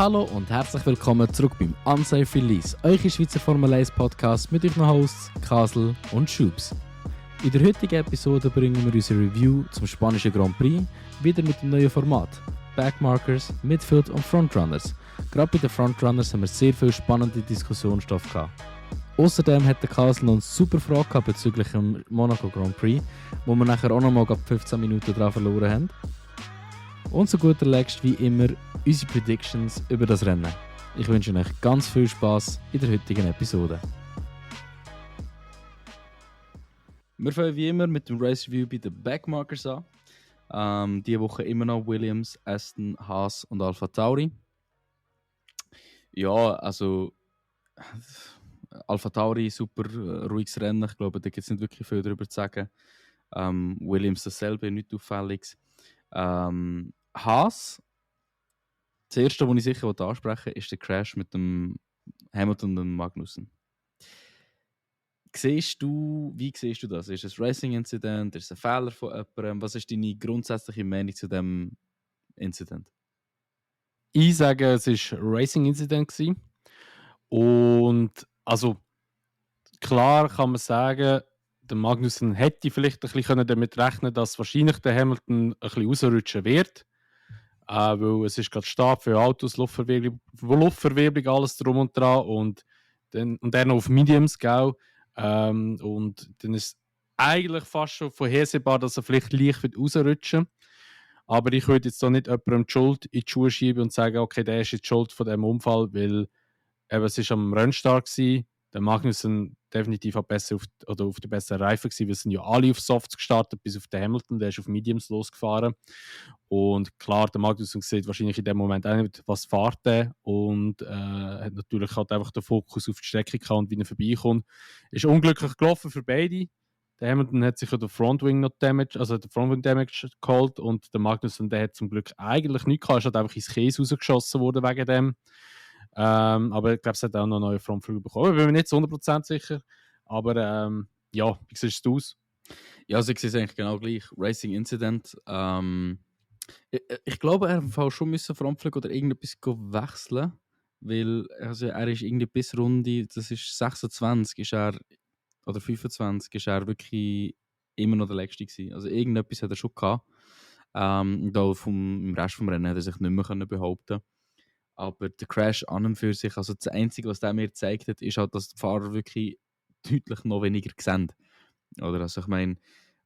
Hallo und herzlich willkommen zurück beim Unsafe Release, eure Schweizer Formel 1 Podcast mit euren Hosts Kasel und Schubs. In der heutigen Episode bringen wir unsere Review zum spanischen Grand Prix wieder mit dem neuen Format Backmarkers, Midfield und Frontrunners. Gerade bei den Frontrunners haben wir sehr viel spannende Diskussionsstoff gehabt. Außerdem hat der Kasel noch eine super Frage gehabt bezüglich dem Monaco Grand Prix, wo wir nachher auch noch mal 15 Minuten daran verloren haben. Und zu guter Letzt wie immer unsere Predictions über das Rennen. Ich wünsche euch ganz viel Spass in der heutigen Episode. Wir fangen wie immer mit dem Race Review bei den Backmarkers an. Diese Woche immer noch Williams, Aston, Haas und Alpha Tauri. Ja, also Alpha Tauri, super ruhiges Rennen. Ich glaube, da gibt es nicht wirklich viel darüber zu sagen. Williams dasselbe, nichts Auffälliges. Haas, das erste, was ich sicher ansprechen will, ist der Crash mit dem Hamilton und dem Magnussen. Wie siehst du das? Ist es ein Racing-Incident? Ist es ein Fehler von jemandem? Was ist deine grundsätzliche Meinung zu diesem Incident? Ich sage, es war ein Racing-Incident. Und also klar kann man sagen, der Magnussen hätte vielleicht ein bisschen damit rechnen, dass wahrscheinlich der Hamilton ein bisschen rausrutschen wird. Weil es ist gerade Start für Autos, Luftverwirbelung, alles drum und dran. Und dann noch auf Mediums, gell? Und dann ist eigentlich fast schon vorhersehbar, dass er vielleicht leicht wird rausrutschen. Aber ich würde jetzt da nicht jemandem die Schuld in die Schuhe schieben und sagen, okay, der ist jetzt schuld von diesem Unfall, weil es war am Rennstart gewesen. Der Magnussen definitiv auch besser auf der besseren Reifen gewesen. Wir sind ja alle auf Softs gestartet, bis auf den Hamilton, der ist auf Mediums losgefahren. Und klar, der Magnussen sieht wahrscheinlich in dem Moment auch nicht, was fährt der, und hat natürlich halt einfach den Fokus auf die Strecke gehabt und wie er vorbeikommt. Ist unglücklich gelaufen für beide. Der Hamilton hat sich ja den Frontwing Damage geholt, und der Magnussen, der hat zum Glück eigentlich nichts gehabt, ist halt einfach ins Käse rausgeschossen worden wegen dem. Aber ich glaube, es hat auch noch eine neue Frontflügel bekommen. Ich bin mir nicht zu 100% sicher. Aber ja, wie siehst du es aus? Ja, also ich sehe es eigentlich genau gleich. Racing Incident. Ich glaube, er hat schon Frontflügel oder irgendetwas wechseln, weil also er ist irgendwie bis Runde, das ist 26, ist er, oder 25, ist er wirklich immer noch der Letzte gewesen. Also irgendetwas hat er schon gehabt. Und auch im Rest des Rennen hat er sich nicht mehr behaupten. Aber der Crash an und für sich, also das Einzige, was der mir gezeigt hat, ist halt, dass die Fahrer wirklich deutlich noch weniger sehen. Oder also ich meine,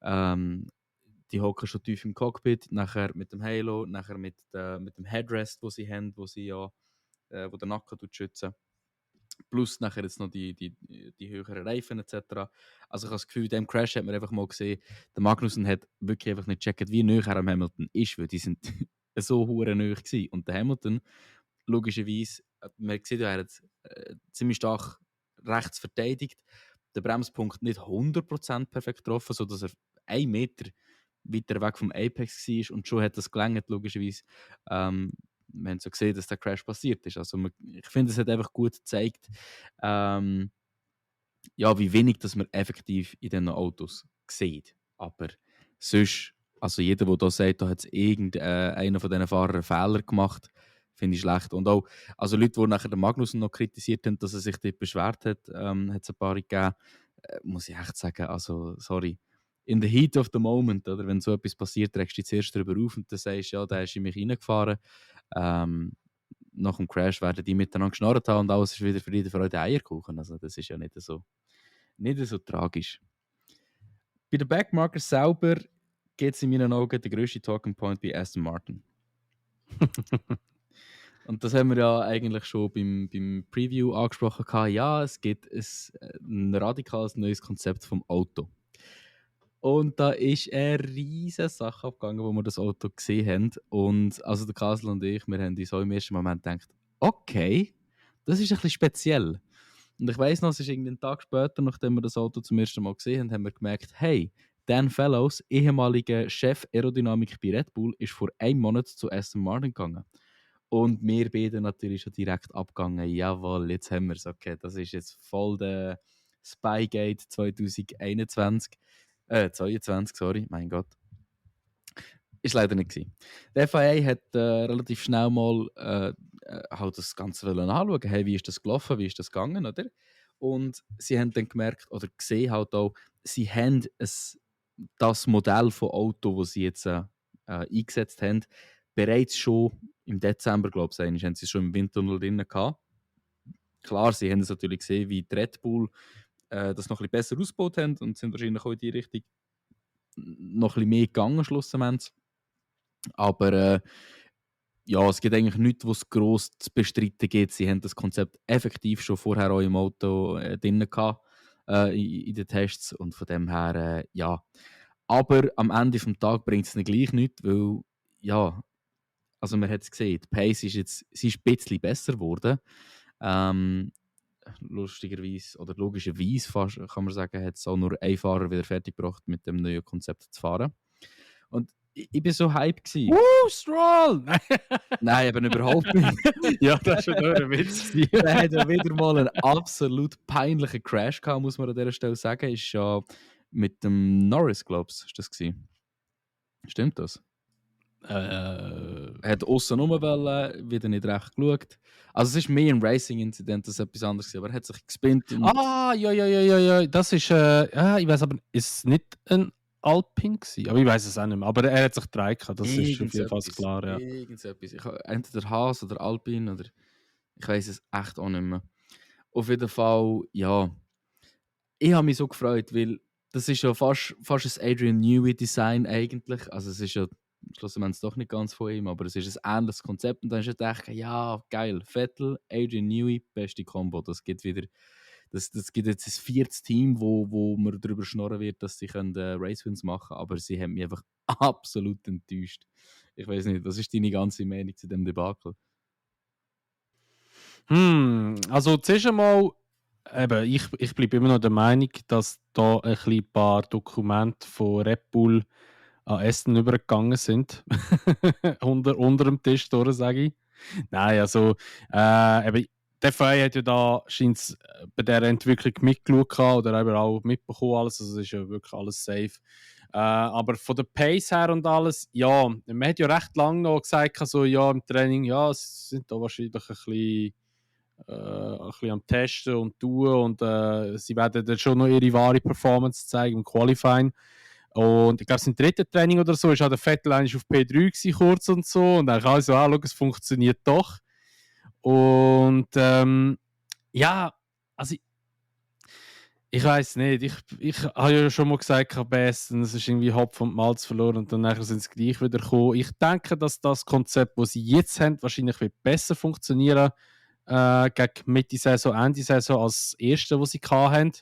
die hocken schon tief im Cockpit, nachher mit dem Halo, nachher mit dem Headrest, wo sie haben, wo den Nacken schützen. Plus nachher jetzt noch die höheren Reifen etc. Also ich habe das Gefühl, in diesem Crash hat man einfach mal gesehen, der Magnussen hat wirklich einfach nicht gecheckt, wie nahe er am Hamilton ist, weil die sind so hure nahe gewesen. Und der Hamilton, logischerweise, man sieht ja, er hat ziemlich stark rechts verteidigt, der Bremspunkt nicht 100% perfekt getroffen, sodass er 1 Meter weiter weg vom Apex war, und schon hat das gelangt, logischerweise. Wir haben so gesehen, dass der Crash passiert ist. Also ich finde, es hat einfach gut gezeigt, ja, wie wenig dass man effektiv in diesen Autos sieht. Aber sonst, also jeder, der da sagt, da hat irgendeiner von diesen Fahrern einen Fehler gemacht, finde ich schlecht. Und auch, also Leute, die nachher den Magnussen noch kritisiert haben, dass er sich dort beschwert hat, hat es ein paar gegeben, muss ich echt sagen, also sorry, in the heat of the moment, oder wenn so etwas passiert, regst du dich zuerst darüber auf und dann sagst du, ja, da ist in mich reingefahren. Nach dem Crash werden die miteinander geschnarrt haben und alles ist wieder Friede, Freude, Eierkuchen. Also das ist ja nicht so tragisch. Bei den Backmarkers selber geht es in meinen Augen der grösste Talking Point bei Aston Martin. Und das haben wir ja eigentlich schon beim Preview angesprochen. Ja, es gibt ein radikales neues Konzept vom Auto. Und da ist eine riesige Sache abgegangen, wo wir das Auto gesehen haben. Und also der Kasel und ich, wir haben uns so im ersten Moment gedacht, okay, das ist ein bisschen speziell. Und ich weiss noch, es ist einen Tag später, nachdem wir das Auto zum ersten Mal gesehen haben, haben wir gemerkt, hey, Dan Fellows, ehemaliger Chef Aerodynamik bei Red Bull, ist vor 1 Monat zu Aston Martin gegangen. Und wir beide natürlich schon direkt abgegangen. Jawohl, jetzt haben wir es. Okay, das ist jetzt voll der Spygate 2021. 22, sorry, mein Gott. Ist leider nicht gewesen. Der FIA hat relativ schnell mal halt das Ganze anschauen, hey, wie ist das gelaufen, wie ist das gegangen, oder? Und sie haben dann gemerkt, oder gesehen halt auch, sie haben das Modell von Auto, das sie jetzt eingesetzt haben, bereits schon im Dezember, glaube ich, haben sie schon im Windtunnel drin gehabt. Klar, sie haben es natürlich gesehen, wie die Red Bull das noch ein bisschen besser ausgebaut haben und sind wahrscheinlich auch in die Richtung noch ein bisschen mehr gegangen, schlussendlich. Aber ja, es gibt eigentlich nichts, was gross zu bestreiten gibt. Sie haben das Konzept effektiv schon vorher auch im Auto drin gehabt, in den Tests. Und von dem her, ja. Aber am Ende des Tages bringt es nicht gleich nichts, weil, ja, also man hat es gesehen, die Pace ist jetzt sie ist ein bisschen besser geworden. Lustigerweise oder logischerweise fast, kann man sagen, hat es auch nur ein Fahrer wieder fertiggebracht, mit dem neuen Konzept zu fahren. Und ich war so hyped gewesen. Woo, Stroll! Nein, eben überhaupt nicht. Ja, das war schon nur ein Witz. Er hat ja wieder mal einen absolut peinlichen Crash gehabt, muss man an dieser Stelle sagen. Ist ja mit dem Norris, glaubst du, ist das gewesen? Stimmt das? Er hat aussen rum wollen, wieder nicht recht geschaut. Also es ist mehr ein Racing-Incident als etwas anderes gewesen, aber er hat sich gespinnt und Ja. Das ist, ich weiß aber, ist es nicht ein Alpine gewesen? Aber ich weiß es auch nicht mehr. Aber er hat sich gedreht, das ist auf jeden Fall klar, ja. irgendetwas. Entweder Haas oder Alpine oder ich weiß es echt auch nicht mehr. Auf jeden Fall, ja. Ich habe mich so gefreut, weil das ist ja fast ein Adrian Newey-Design eigentlich. Also es ist ja schlussendlich doch nicht ganz von ihm, aber es ist ein ähnliches Konzept. Und dann hast du gedacht, ja, geil, Vettel, Adrian Newey, beste Kombo. Das gibt jetzt ein viertes Team, wo man darüber schnorren wird, dass sie Race-Wins machen können. Aber sie haben mich einfach absolut enttäuscht. Ich weiß nicht, was ist deine ganze Meinung zu dem Debakel? Also zuerst einmal, eben, ich bleibe immer noch der Meinung, dass da ein paar Dokumente von Red Bull an Aston übergegangen sind. unter dem Tisch durch, sage ich. Nein, also eben, der FIA hat ja da scheint's bei dieser Entwicklung mitgeschaut gehabt oder eben auch mitbekommen alles, also es ist ja wirklich alles safe. Aber von der Pace her und alles, ja, man hat ja recht lange noch gesagt, so, ja, im Training, ja, sie sind da wahrscheinlich ein bisschen am Testen und tun und sie werden dann schon noch ihre wahre Performance zeigen im Qualifying. Und ich glaube, im dritten Training oder so ist auch der Vettel eigentlich auf P3 gewesen, kurz und so. Und dann kann ich so, schau, es funktioniert doch. Und ja, also ich weiß nicht. Ich habe ja schon mal gesagt, am besten, es ist irgendwie Hopf und Malz verloren und dann nachher sind sie gleich wieder gekommen. Ich denke, dass das Konzept, das sie jetzt haben, wahrscheinlich wird besser funktionieren gegen Mitte Saison, Ende Saison als das erste, was sie hatten.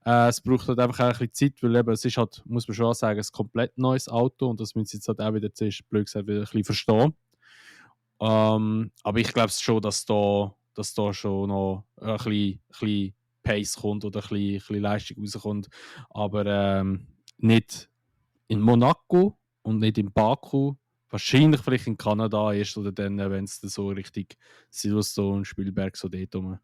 Es braucht halt einfach auch ein bisschen Zeit, weil eben, es ist halt, muss man schon sagen, ein komplett neues Auto und das müssen sie jetzt halt auch wieder zuerst, blöd gesagt, wieder ein bisschen verstehen. Aber ich glaube schon, dass da schon noch ein bisschen Pace kommt oder ein bisschen Leistung rauskommt. Aber nicht in Monaco und nicht in Baku. Wahrscheinlich vielleicht in Kanada erst oder dann, wenn es so richtig Silverstone, Spielberg so dort rum.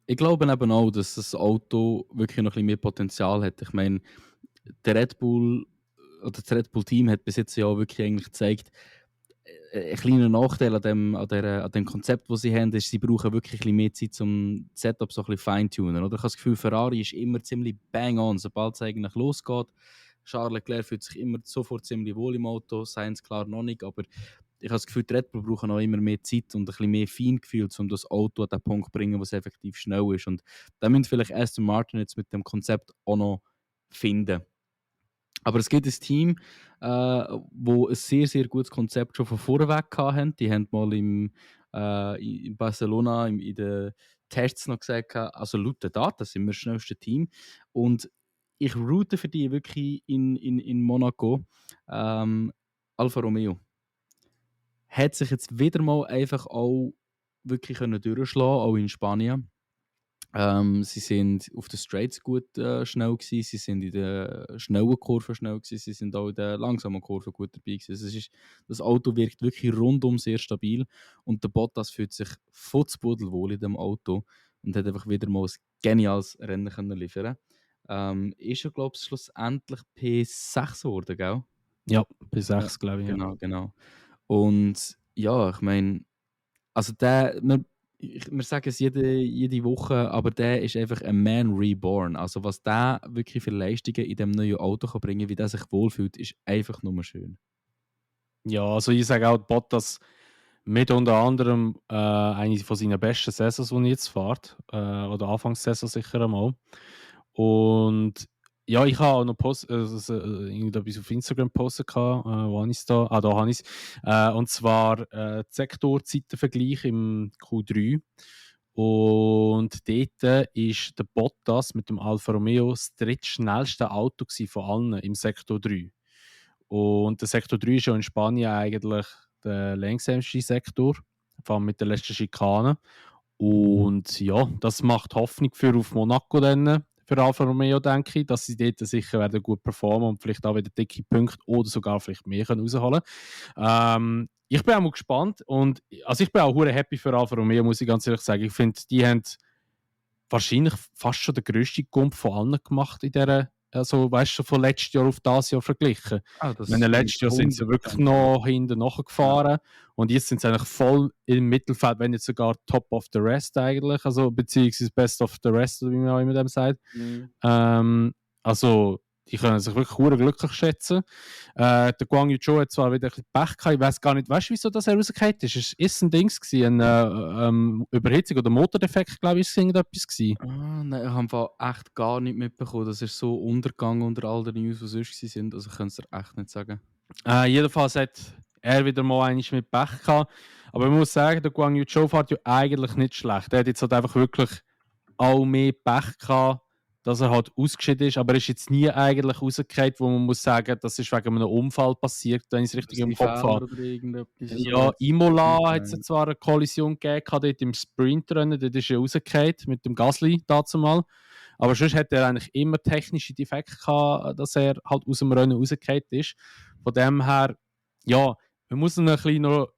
Ich glaube eben auch, dass das Auto wirklich noch ein bisschen mehr Potenzial hat. Ich meine, der Red Bull oder das Red Bull-Team hat bis jetzt ja auch wirklich eigentlich gezeigt, ein kleiner Nachteil an dem Konzept, das sie haben, ist, sie brauchen wirklich ein bisschen mehr Zeit, um das Setup so ein bisschen feintunen. Oder? Ich habe das Gefühl, Ferrari ist immer ziemlich bang on, sobald es eigentlich losgeht. Charles Leclerc fühlt sich immer sofort ziemlich wohl im Auto, Sainz klar noch nicht, aber ich habe das Gefühl, die Red Bull brauchen auch immer mehr Zeit und ein bisschen mehr Feingefühl, um das Auto an den Punkt zu bringen, was effektiv schnell ist. Und da müssen vielleicht Aston Martin jetzt mit dem Konzept auch noch finden. Aber es gibt ein Team, wo ein sehr, sehr gutes Konzept schon von vorweg hatten. Die haben mal in Barcelona in den Tests noch gesagt, also laut den Daten sind wir das schnellste Team. Und ich route für die wirklich in Monaco. Alfa Romeo hat sich jetzt wieder mal einfach auch wirklich durchschlagen, auch in Spanien. Sie sind auf den Straights gut schnell gewesen, sie sind in der schnellen Kurve schnell gewesen, sie sind auch in der langsamen Kurve gut dabei gewesen. Das Auto wirkt wirklich rundum sehr stabil und der Bottas fühlt sich futzpudelwohl in dem Auto und hat einfach wieder mal ein geniales Rennen können liefern. Ist er, glaube ich, schlussendlich P6 geworden, gell? Ja, P6, glaube ich. Genau. Und ja, ich meine, Also wir sagen es jede Woche, aber der ist einfach ein Man reborn. Also was der wirklich für Leistungen in dem neuen Auto kann bringen, wie der sich wohlfühlt, ist einfach nur schön. Ja, also ich sage auch, Bottas mit unter anderem eine von seinen besten Saisons, die er jetzt fährt. Oder Anfangssaison sicher einmal. Und ja, ich habe auch noch irgendetwas auf Instagram gepostet, wo habe ich es da? Ah, da habe ich es. Und zwar die Sektorzeitenvergleich im Q3. Und dort ist der Bottas mit dem Alfa Romeo das drittschnellste Auto von allen im Sektor 3. Und der Sektor 3 ist ja in Spanien eigentlich der langsamste Sektor, vor allem mit der letzten Schikane. Und ja, das macht Hoffnung für auf Monaco dann, für Alfa Romeo, denke ich, dass sie dort sicher werden gut performen und vielleicht auch wieder dicke Punkte oder sogar vielleicht mehr können rausholen können. Ich bin auch mal gespannt und also ich bin auch hure happy für Alfa Romeo, muss ich ganz ehrlich sagen. Ich finde, die haben wahrscheinlich fast schon den grössten Gump von allen gemacht in dieser, also weißt du, von letztes Jahr auf dieses Jahr verglichen. Ah, Ich meine, das bin ich letztes Jahr sind sie wirklich 100% dabei. noch hinten Ja. nachgefahren und jetzt sind sie eigentlich voll im Mittelfeld, wenn nicht sogar top of the rest eigentlich, also beziehungsweise best of the rest, wie man auch immer dem sagt. Mhm. Also die können sich wirklich hure glücklich schätzen. Der Guang Yu Zhou hat zwar wieder ein bisschen Pech gehabt, ich weiß gar nicht, weißt du, wieso das er rausgefallen ist? Ist ein Dings gewesen, eine Überhitzung oder Motordefekt, glaube ich, ist irgendetwas gewesen. Ah, nein, ich habe echt gar nicht mitbekommen. Das ist so untergegangen unter all den News, die sonst waren. Also ich kann es dir echt nicht sagen. Jedenfalls hat er wieder mal einmal mit Pech gehabt. Aber ich muss sagen, der Guang Yu Zhou fährt ja eigentlich nicht schlecht. Er hat jetzt halt einfach wirklich auch mehr Pech gehabt, dass er halt ausgeschieden ist. Aber er ist jetzt nie eigentlich rausgefallen, wo man muss sagen, das ist wegen einem Unfall passiert, wenn ich es richtig im Sein Kopf Fehler habe. oder irgendetwas so. Ja, Imola hat es Nein. zwar eine Kollision gegeben, dort im Sprintrennen, dort ist er rausgefallen mit dem Gasly dazu mal. Aber sonst hat er eigentlich immer technische Defekte gehabt, dass er halt aus dem Rennen rausgefallen ist. Von dem her, ja, man muss ihn ein bisschen noch,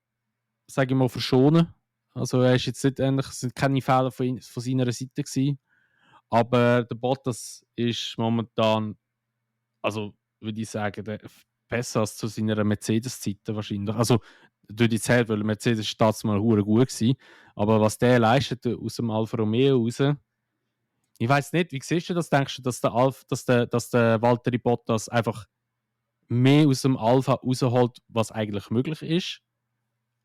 sage ich mal, verschonen. Also er ist jetzt nicht eigentlich, es sind keine Fehler von seiner Seite gewesen. Aber der Bottas ist momentan, also würde ich sagen, besser als zu seiner Mercedes-Zeit wahrscheinlich. Also durch die Zeit, weil Mercedes ist damals mal hure gut gewesen. Aber was der leistet aus dem Alfa Romeo raus, ich weiß nicht, wie siehst du das? Denkst du, dass der Valtteri Bottas einfach mehr aus dem Alpha rausholt, was eigentlich möglich ist?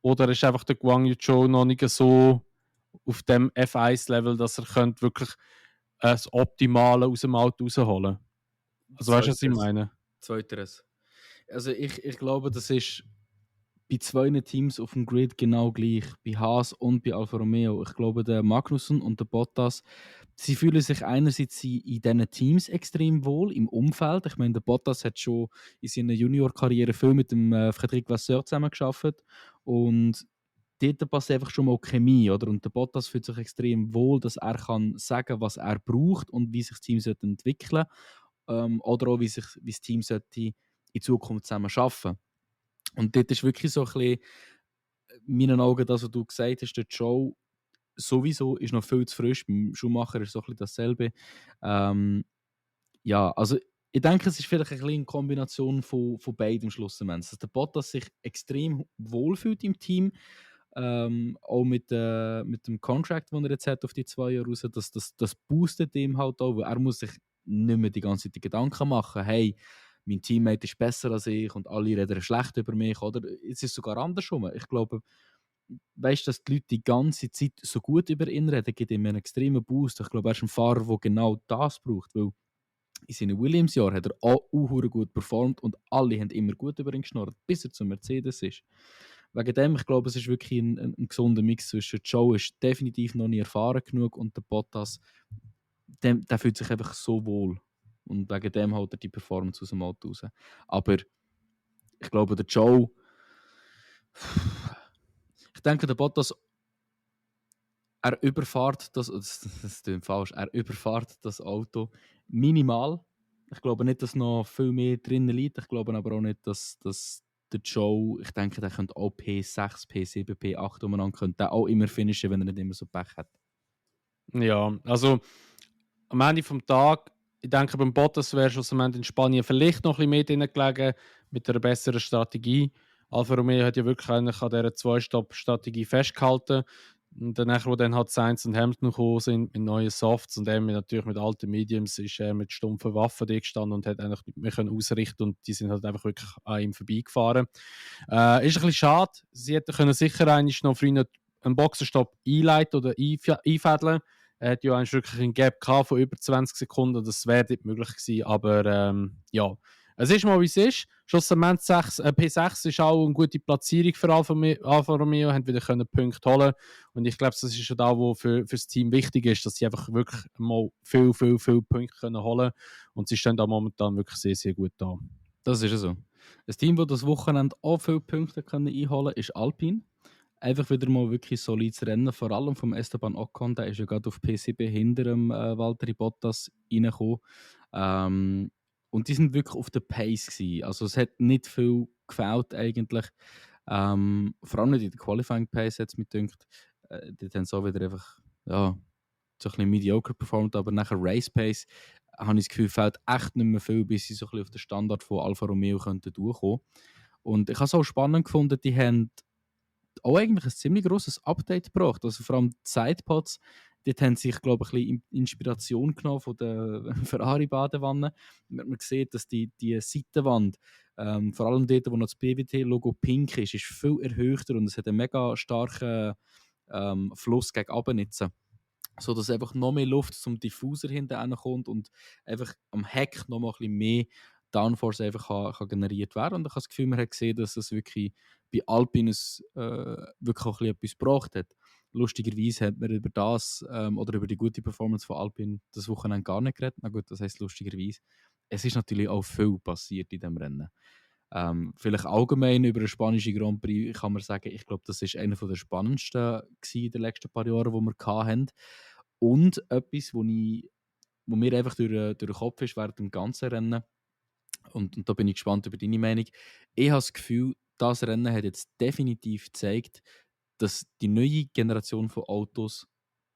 Oder ist einfach der Guang Yu Zhou noch nicht so auf dem F1-Level, dass er könnte wirklich das Optimale aus dem Auto rausholen? Also weißt du, was ich Zweiteres. meine? Zweiteres. Also ich glaube, das ist bei zwei Teams auf dem Grid genau gleich. Bei Haas und bei Alfa Romeo. Ich glaube, der Magnussen und der Bottas, sie fühlen sich einerseits in diesen Teams extrem wohl, im Umfeld. Ich meine, der Bottas hat schon in seiner Junior-Karriere viel mit dem Frédéric Vasseur zusammengearbeitet. Und dort passt einfach schon mal Chemie, oder? Und der Bottas fühlt sich extrem wohl, dass er kann sagen, was er braucht und wie sich das Team sollte entwickeln, oder auch wie das Team sollte in Zukunft zusammen arbeiten. Und dort ist wirklich so ein bisschen, in meinen Augen, das, was du gesagt hast, der Joe sowieso ist noch viel zu frisch. Beim Schumacher ist so ein bisschen dasselbe. Ja, also ich denke, es ist vielleicht ein bisschen eine Kombination von beidem schlussendlich. Dass der Bottas sich extrem wohlfühlt im Team, auch mit dem Contract, den er jetzt hat auf die 2 Jahre raus, das boostet ihm halt auch, weil er muss sich nicht mehr die ganze Zeit die Gedanken machen, hey, mein Teammate ist besser als ich und alle reden schlecht über mich, oder es ist sogar andersrum. Ich glaube, weißt du, dass die Leute die ganze Zeit so gut über ihn reden, gibt ihm einen extremen Boost. Ich glaube, er ist ein Fahrer, der genau das braucht, weil in seinen Williams-Jahren hat er auch gut performt und alle haben immer gut über ihn geschnurrt, bis er zum Mercedes ist. Wegen dem, ich glaube, es ist wirklich ein gesunder Mix zwischen Joe ist definitiv noch nie erfahren genug und der Bottas, der fühlt sich einfach so wohl. Und wegen dem holt er die Performance aus dem Auto raus. Aber ich glaube, der Joe, ich denke, der Bottas, er überfahrt das klingt falsch, er überfahrt das Auto minimal. Ich glaube nicht, dass noch viel mehr drinnen liegt. Ich glaube aber auch nicht, dass der Joe, ich denke, der könnte auch P6, P7, P8 umeinander, könnte der auch immer finishen, wenn er nicht immer so Pech hat. Ja, also am Ende vom Tag, ich denke, beim Bottas wäre schlussendlich in Spanien vielleicht noch ein bisschen mehr drin gelegen, mit einer besseren Strategie. Alfa Romeo hat ja wirklich eigentlich an dieser Zwei-Stopp-Strategie festgehalten. Und danach, wo dann halt Sainz und Hamilton gekommen sind mit neuen Softs und er natürlich mit alten Mediums, ist er mit stumpfen Waffen da gestanden und hat eigentlich nicht mehr können ausrichten und die sind halt einfach wirklich an ihm vorbeigefahren. Ist ein bisschen schade. Sie hätten können sicher eigentlich noch früher einen Boxenstopp einleiten oder einfädeln. Er hat ja eigentlich wirklich einen Gap gehabt von über 20 Sekunden. Das wäre nicht möglich gewesen. Aber ja, es ist mal wie es ist. Schlussendlich P6 ist auch eine gute Platzierung für Alfa Romeo, haben wieder können Punkte holen. Und ich glaube, das ist schon da, wo für das Team wichtig ist, dass sie einfach wirklich mal viel Punkte können holen. Und sie stehen da momentan wirklich sehr, sehr gut da. Das ist ja so. Ein Team, das das Wochenende auch viele Punkte einholen kann, ist Alpine. Einfach wieder mal wirklich solides Rennen, vor allem vom Esteban Ocon, der ist ja gerade auf P7 hinter dem Valtteri Bottas reingekommen. Und die sind wirklich auf der Pace gewesen. Also es hat nicht viel gefällt eigentlich. Vor allem nicht in der Qualifying Pace hat es mir gedacht. Die haben so wieder einfach, ja, so ein bisschen mediocre performt, aber nachher Race Pace habe ich das Gefühl, fehlt echt nicht mehr viel, bis sie so ein bisschen auf den Standard von Alfa Romeo könnten durchkommen. Und ich habe es auch spannend gefunden, die haben auch eigentlich ein ziemlich grosses Update gebracht. Also vor allem die Sidepods, dort haben sich, glaube ich, ein bisschen Inspiration genommen von der Ferrari-Badewanne. Man sieht, dass die Seitenwand, vor allem dort, wo noch das PWT-Logo pink ist viel erhöhter und es hat einen mega starken Fluss gegen unten jetzt. So dass einfach noch mehr Luft zum Diffuser hinten kommt und einfach am Heck noch mal ein bisschen mehr Downforce einfach kann generiert werden. Und ich habe das Gefühl, man hat gesehen, dass es wirklich bei Alpine wirklich auch ein bisschen etwas gebracht hat. Lustigerweise hat man über das oder über die gute Performance von Alpine das Wochenende gar nicht geredet. Na gut, das heisst lustigerweise. Es ist natürlich auch viel passiert in diesem Rennen. Vielleicht allgemein über den spanischen Grand Prix kann man sagen, ich glaube, das ist einer der spannendsten in den letzten paar Jahren, die wir hatten. Und etwas, wo mir einfach durch den Kopf ist während dem ganzen Rennen, und da bin ich gespannt über deine Meinung. Ich habe das Gefühl, das Rennen hat jetzt definitiv gezeigt, dass die neue Generation von Autos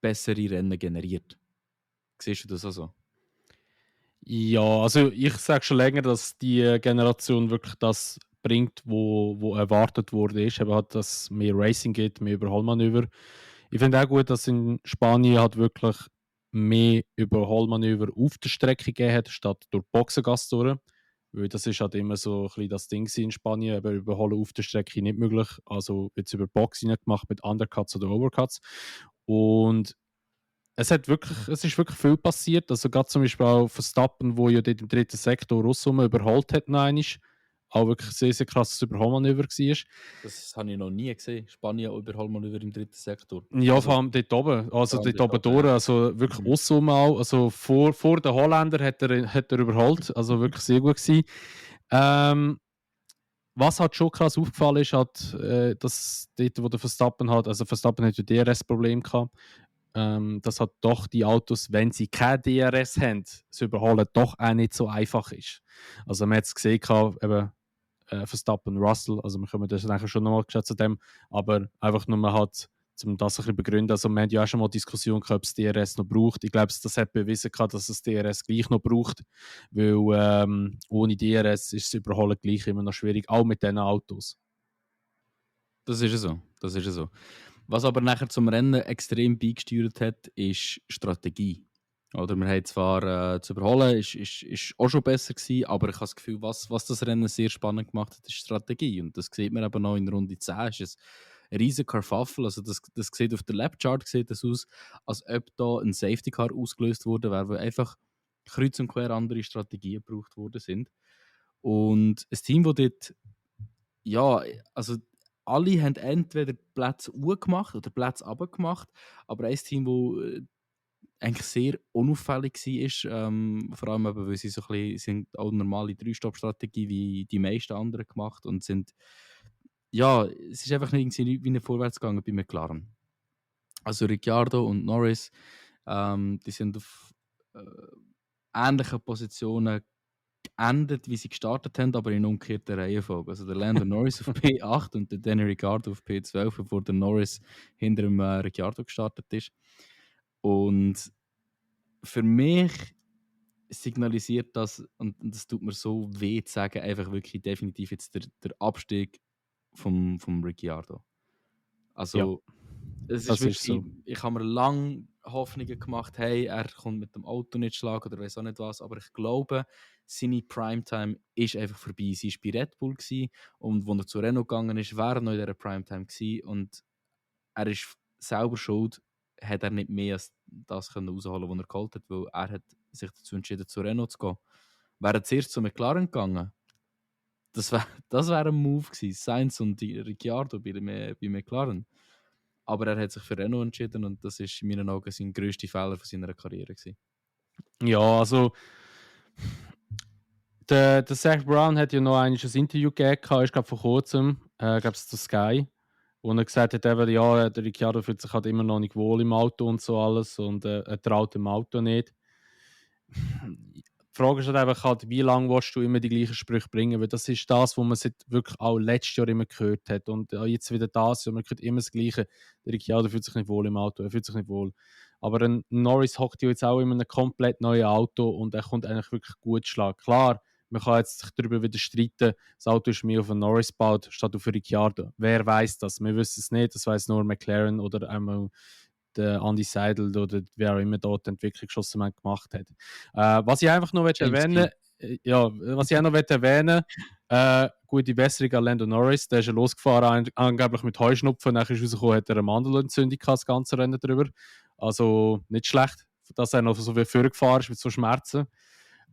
bessere Rennen generiert. Siehst du das also? Ja, also ich sage schon länger, dass die Generation wirklich das bringt, wo erwartet wurde, ist, eben halt, dass mehr Racing geht, mehr Überholmanöver. Ich finde auch gut, dass in Spanien halt wirklich mehr Überholmanöver auf der Strecke gegeben hat, statt durch Boxengasse durch. Weil das ist halt immer so ein bisschen das Ding in Spanien, aber Überholen auf der Strecke nicht möglich. Also jetzt über Boxen gemacht mit Undercuts oder Overcuts. Und es ist wirklich viel passiert. Also gerade zum Beispiel auch Verstappen, wo ja dort im dritten Sektor Russum überholt hat, noch einmal. Auch wirklich sehr, sehr krasses Überholmanöver war. Das habe ich noch nie gesehen. Spanien Überholmanöver im dritten Sektor. Ja, vor Also, allem dort oben. Also vor allem dort dort oben oben, durch. ja. Also wirklich Mhm. Russum auch. Also vor den Holländer hat er überholt. Also wirklich sehr gut gewesen. Ähm, Was halt schon krass aufgefallen ist, hat, dass dort, wo der Verstappen hat, also Verstappen hat ja DRS-Problem gehabt, dass halt doch die Autos, wenn sie kein DRS haben, zu überholen, doch auch nicht so einfach ist. Also man hat es gesehen, eben, Verstappen, Russell, also wir kommen das nachher schon nochmal zu dem, aber einfach nur mal halt, um das ein bisschen begründen, also wir haben ja auch schon mal Diskussion gehabt, ob es DRS noch braucht. Ich glaube, das hat bewiesen gehabt, dass es DRS gleich noch braucht, weil ohne DRS ist das Überholen gleich immer noch schwierig, auch mit diesen Autos. Das ist ja so. Das ist ja so. Was aber nachher zum Rennen extrem beigesteuert hat, ist Strategie. Oder wir haben zwar zu überholen, ist auch schon besser gewesen, aber ich habe das Gefühl, was das Rennen sehr spannend gemacht hat, ist Strategie. Und das sieht man eben noch in Runde 10. Ist es ein riesen Kerfuffle. Also das sieht auf der Lapchart sieht das aus, als ob da ein Safety Car ausgelöst wurde, weil einfach kreuz und quer andere Strategien gebraucht worden sind. Und ein Team, das dort, ja, also alle haben entweder Plätze gemacht oder Plätze gemacht, aber ein Team, das eigentlich sehr unauffällig war, vor allem eben, weil sie so ein bisschen, sind auch normale Drei-Stopp-Strategie wie die meisten anderen gemacht und sind, ja, es ist einfach nicht irgendwie wie eine vorwärts gegangen bei McLaren. Also Ricciardo und Norris, die sind auf ähnlichen Positionen geendet, wie sie gestartet haben, aber in umgekehrter Reihenfolge. Also der Lando Norris auf P8 und der Danny Ricciardo auf P12, bevor der Norris hinter dem Ricciardo gestartet ist. Und für mich signalisiert das, und das tut mir so weh zu sagen, einfach wirklich definitiv jetzt der Abstieg vom Ricciardo. Ja, Also, es ist das ist wirklich, so. ich habe mir lange Hoffnungen gemacht, hey, er kommt mit dem Auto nicht schlagen oder weiß auch nicht was, aber ich glaube, seine Primetime ist einfach vorbei. Sie war bei Red Bull gewesen, und als er zu Renault gegangen ist, war er noch in dieser Primetime gewesen, und er ist selber schuld, hat er nicht mehr als das können rausholen, was er geholt hat, weil er hat sich dazu entschieden, zu Renault zu gehen. Wäre er zuerst zu McLaren gegangen, das wär ein Move gewesen, Sainz und Ricciardo bei McLaren. Aber er hat sich für Renault entschieden, und das ist in meinen Augen sein grösster Fehler von seiner Karriere gewesen. Ja, also der Zach Brown hat ja noch ein Interview gegeben, ich glaube vor kurzem, glaube es zu Sky, wo er gesagt hat, eben, ja, der Ricciardo fühlt sich halt immer noch nicht wohl im Auto und so alles und er traut dem Auto nicht. Die Frage ist halt einfach, halt, wie lange willst du immer die gleichen Sprüche bringen, weil das ist das, was man seit wirklich auch letztes Jahr immer gehört hat und jetzt wieder das Jahr, man hört immer das Gleiche, der Ricciardo fühlt sich nicht wohl im Auto, er fühlt sich nicht wohl. Aber ein Norris hockt ja jetzt auch in einem komplett neuen Auto und er kommt eigentlich wirklich gut schlagen. Klar, man kann jetzt sich darüber wieder streiten, das Auto ist mehr auf einen Norris gebaut, statt auf einen Ricciardo. Wer weiß das? Wir wissen es nicht, das weiß nur McLaren oder einmal der Andy Seidel oder wer auch immer dort die Entwicklung geschossen gemacht hat. Was ich einfach noch erwähnen gute Besserung an Lando Norris, der ist ja losgefahren, angeblich mit Heuschnupfen, nachher ist rausgekommen, hat er eine Mandelentzündung gehabt, das ganze Rennen drüber. Also nicht schlecht, dass er noch so viel vorgefahren ist mit so Schmerzen.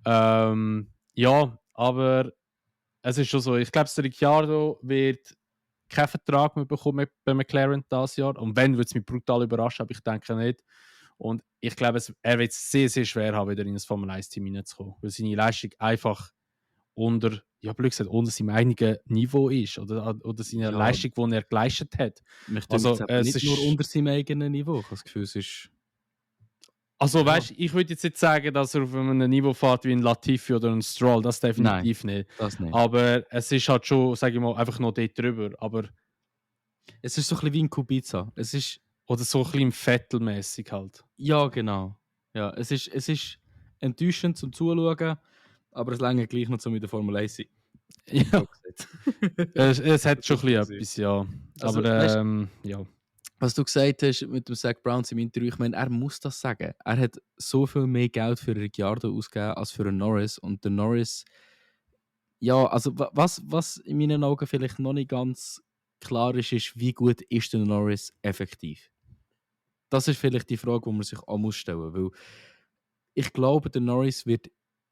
Ja, aber es ist schon so, ich glaube, der Ricciardo wird keinen Vertrag mehr bekommen bei McLaren dieses Jahr. Und wenn, würde es mich brutal überraschen, aber ich denke nicht. Und ich glaube, er wird es sehr, sehr schwer haben, wieder in ein Formel-1-Team hineinzukommen. Weil seine Leistung einfach unter, ja, blöd gesagt, unter seinem eigenen Niveau ist. Oder seine Leistung, die er geleistet hat. Also, es nicht nur unter seinem eigenen Niveau. Ich habe das Gefühl, es ist... Also, weißt du, ich würde jetzt nicht sagen, dass er auf einem Niveau fährt wie ein Latifi oder ein Stroll, das definitiv nicht. Das nicht. Aber es ist halt schon, sage ich mal, einfach noch dort drüber. Aber es ist so ein bisschen wie ein Kubica. Es ist... Oder so ein bisschen Vettel-mäßig halt. Ja, genau. Ja, es ist enttäuschend zum Zuschauen, aber es längert gleich noch mit der Formel 1. Ja. es hat schon ein bisschen etwas, ja. Also, aber ja. Was du gesagt hast mit dem Zach Brown im Interview, ich meine, er muss das sagen. Er hat so viel mehr Geld für Ricciardo ausgegeben als für einen Norris. Und der Norris, ja, also was in meinen Augen vielleicht noch nicht ganz klar ist, ist, wie gut ist der Norris effektiv? Das ist vielleicht die Frage, die man sich auch stellen muss. Weil ich glaube, der Norris wird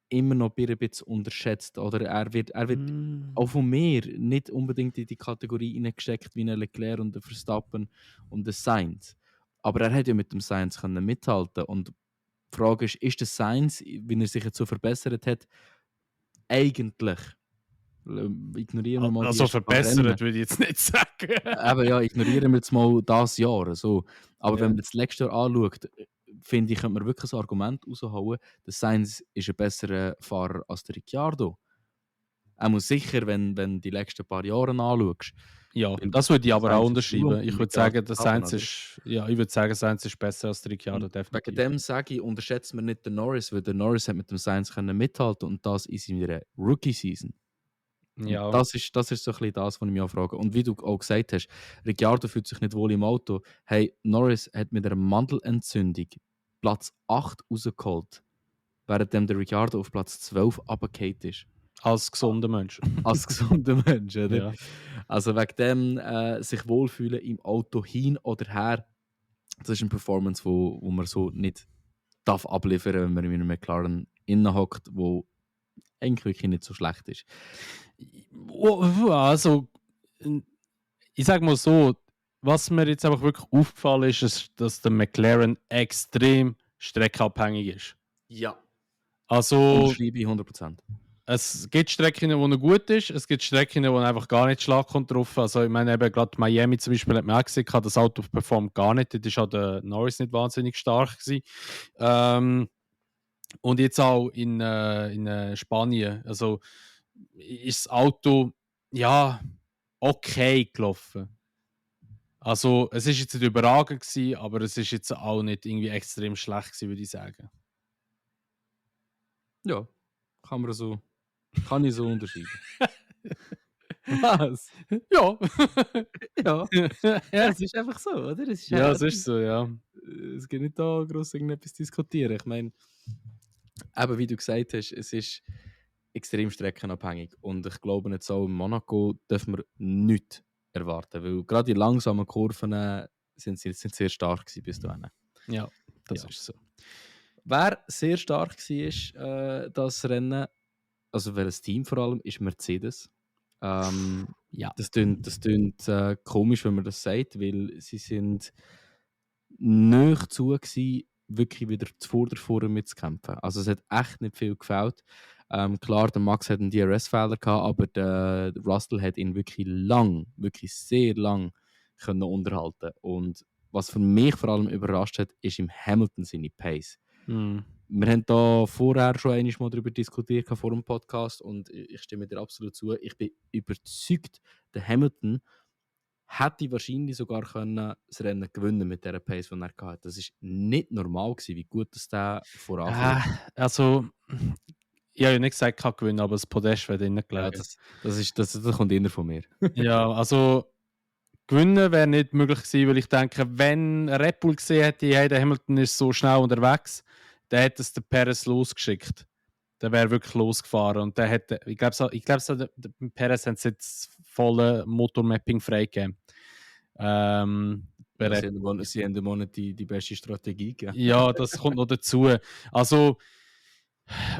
immer noch ein bisschen unterschätzt. Oder er wird auch von mir nicht unbedingt in die Kategorie hineingesteckt wie ein Leclerc und ein Verstappen und ein Sainz. Aber er hat ja mit dem Sainz können mithalten. Und die Frage ist der Sainz, wie er sich jetzt so verbessert hat, eigentlich, ignorieren wir mal also verbessert würde ich jetzt nicht sagen. Aber ja, ignorieren wir jetzt mal das Jahr. So. Aber wenn man das letzte Jahr anschaut, finde ich, könnte man wirklich ein Argument raushauen, der Sainz ist ein besserer Fahrer als der Ricciardo. Er muss sicher, wenn du die letzten paar Jahre anschaust. Ja, das würde ich aber auch unterschreiben. Ich würde sagen, der Sainz ist besser als der Ricciardo, definitiv. Wegen dem sage ich, unterschätzt man nicht den Norris, weil der Norris hat mit dem Sainz mithalten und das in seiner Rookie-Season. Ja. Das ist so ein bisschen das, was ich mich auch frage. Und wie du auch gesagt hast, Ricciardo fühlt sich nicht wohl im Auto. Hey, Norris hat mit einer Mandelentzündung Platz 8 rausgeholt, während der Ricciardo auf Platz 12 runtergefallen ist. Als gesunder Mensch. Als gesunder Mensch, oder? Ja. Also wegen dem sich wohlfühlen im Auto hin oder her, das ist eine Performance, wo man so nicht darf abliefern, wenn man in einem McLaren innen hockt, wo eigentlich wirklich nicht so schlecht ist. Also, ich sage mal so, was mir jetzt einfach wirklich aufgefallen ist, dass der McLaren extrem streckenabhängig ist. Ja. Also, Unterschreibe ich 100%. Es gibt Strecken, wo er gut ist, es gibt Strecken, wo er einfach gar nicht Schlag kommt drauf. Also ich meine eben gerade Miami zum Beispiel hat man auch gesehen, das Auto performt gar nicht. Dort war auch der Norris nicht wahnsinnig stark gewesen. Und jetzt auch in Spanien. Also ist das Auto ja okay gelaufen. Also es ist jetzt nicht überragend gewesen, aber es ist jetzt auch nicht irgendwie extrem schlecht gewesen, würde ich sagen. Ja, kann ich so unterscheiden. Was? Ja. Ja. Ja, es ist einfach so, oder? Es ist Ja, es es ist so, ja. es gibt nicht da gross irgendetwas diskutieren. Ich meine, eben wie du gesagt hast, es ist extrem streckenabhängig und ich glaube jetzt auch in Monaco dürfen wir nichts erwarten, weil gerade die langsamen Kurven sind sehr stark gewesen bis dahin. Ja, das Ja. ist so. Wer sehr stark war, das Rennen, also welches Team vor allem, ist Mercedes. Ja. Das tönt komisch, wenn man das sagt, weil sie sind nicht zu gewesen, wirklich wieder vorne mitzukämpfen. Also es hat echt nicht viel gefällt. Klar, der Max hat einen DRS-Fehler gehabt, aber der Russell hat ihn wirklich sehr lang können unterhalten. Und was für mich vor allem überrascht hat, ist im Hamilton seine Pace. Mhm. Wir haben da vorher schon einmal mal darüber diskutiert vor dem Podcast und ich stimme dir absolut zu. Ich bin überzeugt, der Hamilton hätte wahrscheinlich sogar können das Rennen gewinnen mit dieser Pace, die er hatte. Das war nicht normal gewesen, wie gut das der vorankommt. Also, ich habe ja nicht gesagt, ich kann gewinnen, aber das Podest wäre drinnen Ja, gelegen. das kommt immer von mir. Ja, also gewinnen wäre nicht möglich gewesen, weil ich denke, wenn Red Bull gesehen hätte, hey, der Hamilton ist so schnell unterwegs, dann hätte es den Perez losgeschickt. Der wäre wirklich losgefahren und der hätte, ich glaube, der Perez hat jetzt volle Motormapping freigegeben. Bei Ja, Red Bull. sie haben dem Monat die beste Strategie gegeben. Ja, das kommt noch dazu. Also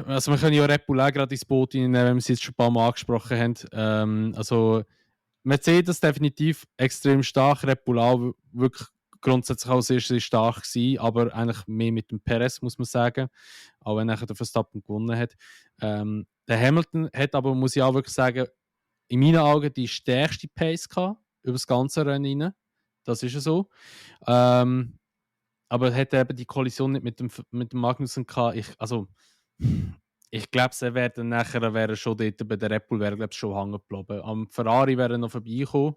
wir können ja Red Bull auch gerade ins Boot nehmen, wenn wir es jetzt schon ein paar Mal angesprochen haben. Also Mercedes definitiv extrem stark, Red Bull auch wirklich grundsätzlich auch sehr, sehr stark gewesen, aber eigentlich mehr mit dem Perez, muss man sagen, auch wenn er der Verstappen gewonnen hat. Der Hamilton hat aber, muss ich auch wirklich sagen, in meinen Augen die stärkste Pace gehabt, über das ganze Rennen rein. Das ist ja so. Aber er hat eben die Kollision nicht mit dem Magnussen gehabt. Ich glaube, er wäre dann nachher schon dort bei der Red Bull wäre, schon hängen geblieben. Am Ferrari wäre er noch vorbeigekommen,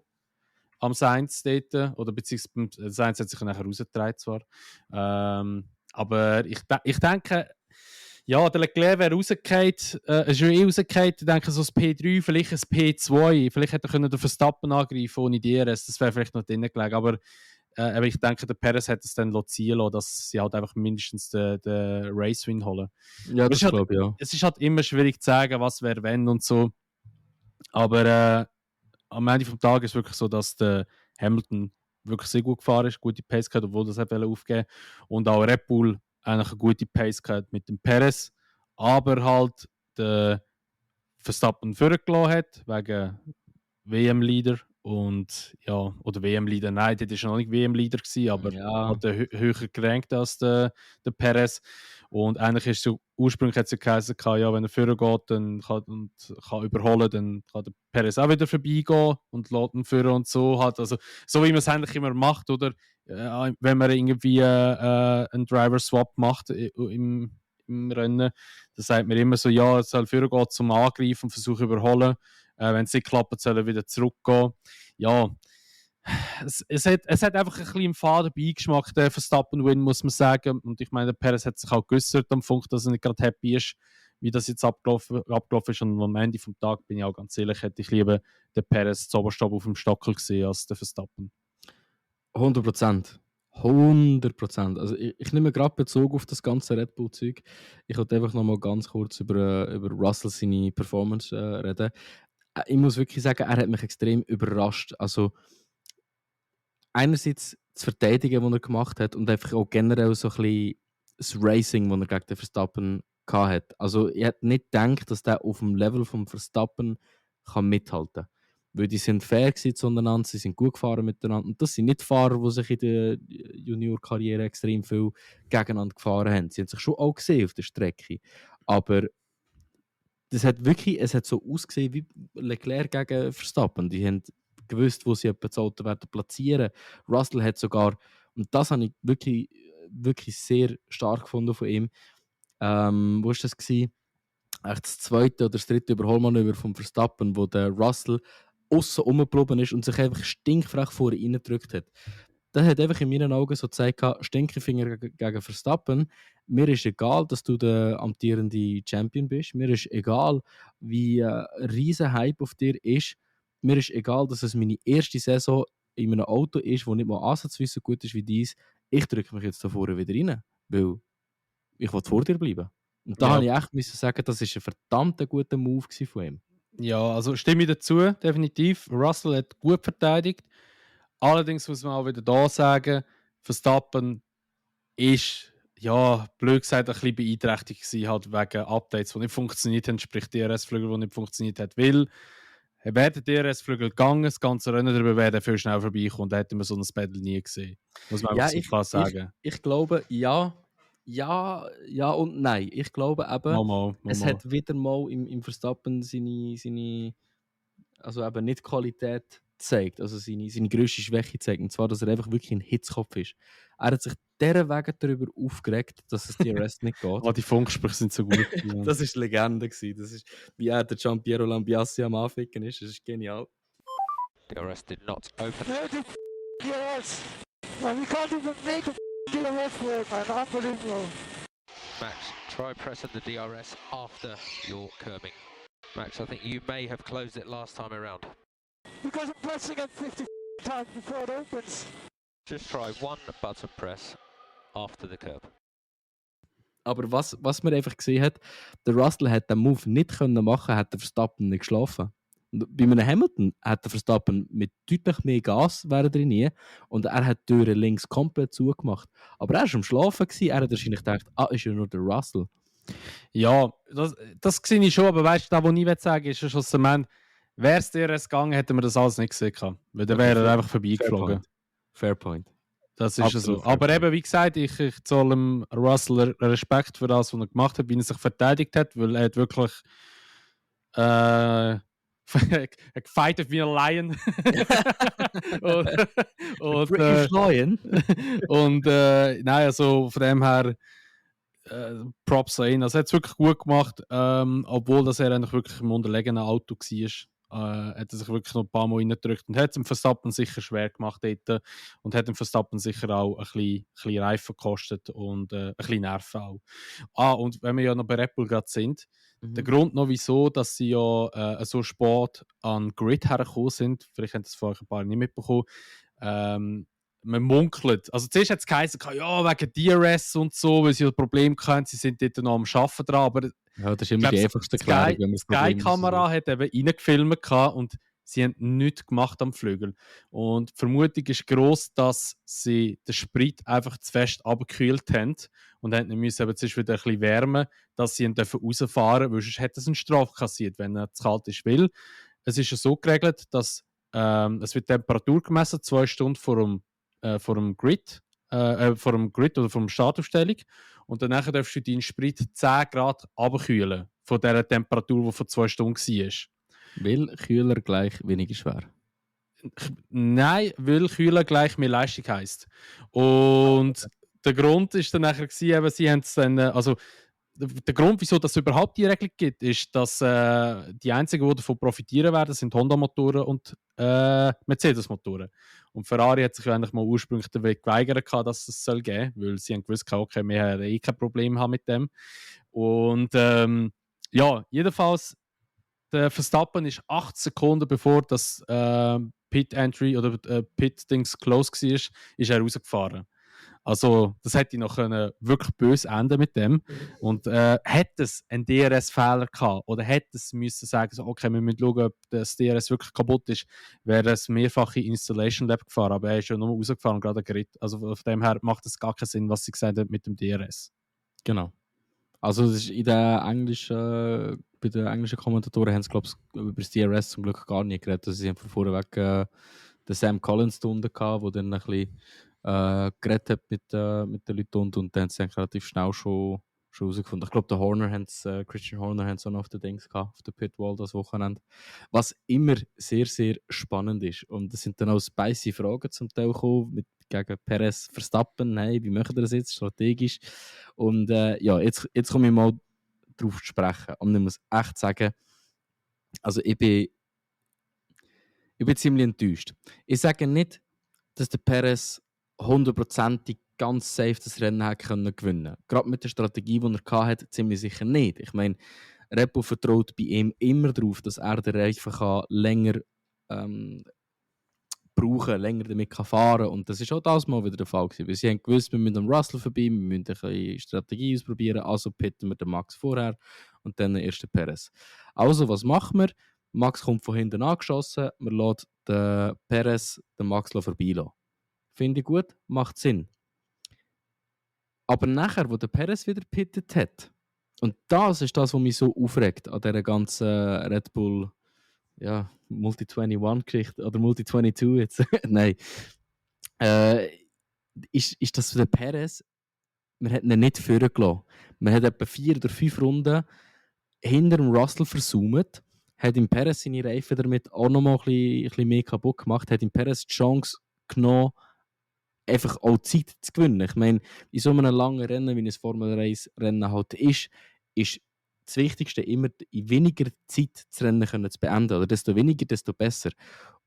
am Sainz dort, oder beziehungsweise Sainz hat sich nachher rausgetragen zwar. Aber ich denke, ja, der Leclerc wäre rausgefallen, ist ja rausgefallen, ich denke so das P3, vielleicht ein P2, vielleicht hätte er den Verstappen angreifen ohne DRS, das wäre vielleicht noch drinnen gelegen, aber ich denke, der Perez hat es dann ziehen lassen, dass sie halt einfach mindestens den Race-Win holen. Ja, das Halt, glaube ich auch. es ist halt immer schwierig zu sagen, was wäre wenn und so. Aber am Ende des Tages ist es wirklich so, dass der Hamilton wirklich sehr gut gefahren ist, gute Pace gehabt, obwohl das aufgeben und auch Red Bull eigentlich eine gute Pace gehabt mit dem Perez, aber halt der Verstappen vorgelassen hat, wegen WM-Leader und ja, oder WM-Leader, nein, das war noch nicht WM-Leader, aber Ja, hat höher gerankt als der Perez. Und eigentlich ist so, ursprünglich hat es ja geheißen, ja, wenn er vorgeht dann kann überholen, dann kann der Perez auch wieder vorbeigehen und lässt ihn führen und so halt. Also, so wie man es eigentlich immer macht, oder? Wenn man irgendwie einen Driver-Swap macht im Rennen, dann sagt man immer so, ja, es soll vorgehen zum Angreifen und versuchen überholen. Wenn es nicht klappt, soll er wieder zurückgehen. Ja, es hat einfach ein bisschen im faden Beigeschmack, der Verstappen-Win, muss man sagen. Und ich meine, der Perez hat sich auch geäußert am Funk, dass er nicht gerade happy ist, wie das jetzt abgelaufen ist. Und am Ende vom Tag, bin ich auch ganz ehrlich, hätte ich lieber den Perez zuoberst auf dem Stockel gesehen als den Verstappen. 100%. 100%. Also ich nehme gerade Bezug auf das ganze Red Bull-Zeug. Ich wollte einfach noch mal ganz kurz über Russell seine Performance reden. Ich muss wirklich sagen, er hat mich extrem überrascht. Also einerseits das Verteidigen, das er gemacht hat und einfach auch generell so ein bisschen das Racing, das er gegen den Verstappen hatte. Also ich hätte nicht gedacht, dass der auf dem Level vom Verstappen kann mithalten kann. Weil die sind fair zueinander, sie sind gut gefahren miteinander. Und das sind nicht Fahrer, die sich in der Junior-Karriere extrem viel gegeneinander gefahren haben. Sie haben sich schon auch gesehen auf der Strecke. Aber es hat so ausgesehen wie Leclerc gegen Verstappen. Die haben gewusst, wo sie etwa das Auto werden platzieren. Russell hat sogar, und das habe ich wirklich sehr stark gefunden von ihm. Wo war das gewesen? Echt das zweite oder das dritte Überholmanöver vom Verstappen, wo der Russell aussen rumgeblieben ist und sich einfach stinkfrech vorne reingedrückt hat. Das hat einfach in meinen Augen so gezeigt, Stinkefinger gegen Verstappen. Mir ist egal, dass du der amtierende Champion bist. Mir ist egal, wie ein riesen Hype auf dir ist. mir ist egal, dass es meine erste Saison in einem Auto ist, das nicht mal ansatzweise so gut ist wie dies. Ich drücke mich jetzt da vorne wieder rein, weil ich will vor dir bleiben. Und da Ja. habe ich echt müssen sagen, das war ein verdammt guter Move von ihm. Ja, also stimme ich dazu, definitiv. Russell hat gut verteidigt. Allerdings muss man auch wieder da sagen, Verstappen ist, ja, blöd gesagt, ein bisschen beeinträchtigt gewesen, halt wegen Updates, die nicht funktioniert haben, sprich DRS-Flügel, die nicht funktioniert hat, weil wäre der DRS-Flügel gegangen, das ganze Rennen darüber wäre viel schneller vorbeikommen, da hätten wir so ein Battle nie gesehen. Muss man Ja, einfach so klar sagen. ich glaube, ja und nein. Ich glaube eben, Mal. es hat wieder mal im Verstappen seine also eben nicht Qualität zeigt, also seine grösste Schwäche zeigt. Und zwar, dass er einfach wirklich ein Hitzkopf ist. Er hat sich dieser Wegen darüber aufgeregt, dass es DRS nicht geht. Die Funksprüche sind so gut. Ja. Das war Legende. Das ist, wie er der Giampiero Lambiassi am Anficken ist. Das ist genial. DRS did not open. DRS! Man, we can't even make a DRS work, man. Unbelievable. Max, try pressing the DRS after your curbing. Max, I think you may have closed it last time around. Because I'm pressing it 50 times before it opens. Just try one button press after the curb. Aber was man einfach gesehen hat, der Russell hat den Move nicht können machen, hat der Verstappen nicht geschlafen. Und bei einem Hamilton hat der Verstappen mit deutlich mehr Gas drin und er hat die Türen links komplett zugemacht. Aber er war am Schlafen, er hat wahrscheinlich gedacht, ist ja nur der Russell. Ja, das sehe ich schon, aber weißt du, das, was ich sagen will, ist schon so, wäre es DRS gegangen, hätten wir das alles nicht gesehen. Weil dann wäre er einfach vorbeigeflogen. Fair point. Das ist Absolut so. Aber eben, wie gesagt, ich zolle dem Russell Respekt für das, was er gemacht hat, wie er sich verteidigt hat, weil er hat wirklich gefightet wie ein Lion. Nein, also von dem her Props an ihn. Also er hat es wirklich gut gemacht, obwohl dass er eigentlich wirklich im unterlegenen Auto war. Hat er sich wirklich noch ein paar Mal reingedrückt und hat es dem Verstappen sicher schwer gemacht dort und hat dem Verstappen sicher auch ein bisschen Reifen gekostet und ein bisschen Nerven auch. Und wenn wir ja noch bei Red Bull gerade sind, der Grund noch wieso, dass sie ja so spät an Grid hergekommen sind, vielleicht haben das vorher ein paar nicht mitbekommen, man munkelt. Also zuerst hat es geheißen, ja, wegen DRS und so, weil sie ein Problem hatten, sie sind dort noch am Arbeiten dran, aber ja, das ist immer die einfachste Erklärung, wenn man das Problem die Sky-Kamera hat eben reingefilmt und sie haben nichts gemacht am Flügel. Und die Vermutung ist gross, dass sie den Sprit einfach zu fest abgekühlt haben und haben müssen eben zuerst wieder ein bisschen wärmen, dass sie ihn rausfahren dürfen, weil sonst hätte es eine Strafe kassiert, wenn er zu kalt ist. Weil es ist ja so geregelt, dass es wird Temperatur gemessen, 2 Stunden vor dem Grid oder vor der Startaufstellung. Und danach darfst du deinen Sprit 10 Grad abkühlen von der Temperatur, die vor 2 Stunden war. Weil Kühler gleich weniger schwer. Nein, weil Kühler gleich mehr Leistung heisst. Und der Grund ist dann nachher gewesen, sie haben es dann, also der Grund, wieso es überhaupt die Regelung gibt, ist, dass die einzigen, die davon profitieren werden, sind Honda-Motoren und Mercedes-Motoren. Und Ferrari hat sich eigentlich mal ursprünglich geweigert, dass es soll geben soll, weil sie haben gewusst, okay, wir haben kein Problem haben mit dem. Und ja, jedenfalls, der Verstappen ist 8 Sekunden bevor das Pit-Entry oder Pit-Dings close war, ist er rausgefahren. Also, das hätte noch wirklich böse enden mit dem. Und hätte es einen DRS-Fehler gehabt oder hätte es müssen sagen, so, okay, wir müssen schauen, ob das DRS wirklich kaputt ist, wäre es mehrfache Installation Lab gefahren. Aber er ist ja nur rausgefahren und gerade ein Gerät. Also von dem her macht es gar keinen Sinn, was sie gesagt haben mit dem DRS. Genau. Also das ist in der bei den englischen Kommentatoren haben sie, glaube ich, über das DRS zum Glück gar nicht geredet. Also sie haben von vorweg den Sam Collins gehabt, der dann ein bisschen geredet hat mit den Leuten und dann haben sie relativ schnell schon herausgefunden. Ich glaube, Christian Horner haben es auch noch auf den Dings gehabt, auf der Pitwall das Wochenende. Was immer sehr, sehr spannend ist. Und es sind dann auch spicy Fragen zum Teil gekommen, gegen Perez Verstappen. Hey, wie machen wir das jetzt strategisch? Und ja, jetzt komme ich mal darauf zu sprechen. Und ich muss echt sagen, also ich bin ziemlich enttäuscht. Ich sage nicht, dass der Perez 100%ig ganz safe das Rennen hat gewinnen können. Gerade mit der Strategie, die er hatte, ziemlich sicher nicht. Ich meine, Red Bull vertraut bei ihm immer darauf, dass er den Reifen länger brauchen, länger damit kann fahren. Und das ist auch das Mal wieder der Fall gewesen. Weil sie haben gewusst, wir müssen am Russell vorbei, wir müssen ein bisschen Strategie ausprobieren, also pitten wir den Max vorher und dann den ersten Perez. Also, was machen wir? Max kommt von hinten angeschossen, wir lassen den Perez den Max vorbeilassen. Finde ich gut, macht Sinn. Aber nachher, wo der Perez wieder pittet hat, und das ist das, was mich so aufregt an dieser ganzen Red Bull Multi-21-Geschichte oder Multi-22 jetzt. Nein. Ist das für den Perez, man hat ihn nicht führen gelassen. Man hat etwa 4 oder 5 Runden hinter dem Russell versaumt, hat im Perez seine Reifen damit auch noch mal ein bisschen mehr kaputt gemacht, hat im Perez die Chance genommen, einfach auch Zeit zu gewinnen. Ich meine, in so einem langen Rennen, wie ein Formel-1-Rennen halt ist das Wichtigste immer, in weniger Zeit das Rennen zu beenden. Oder desto weniger, desto besser.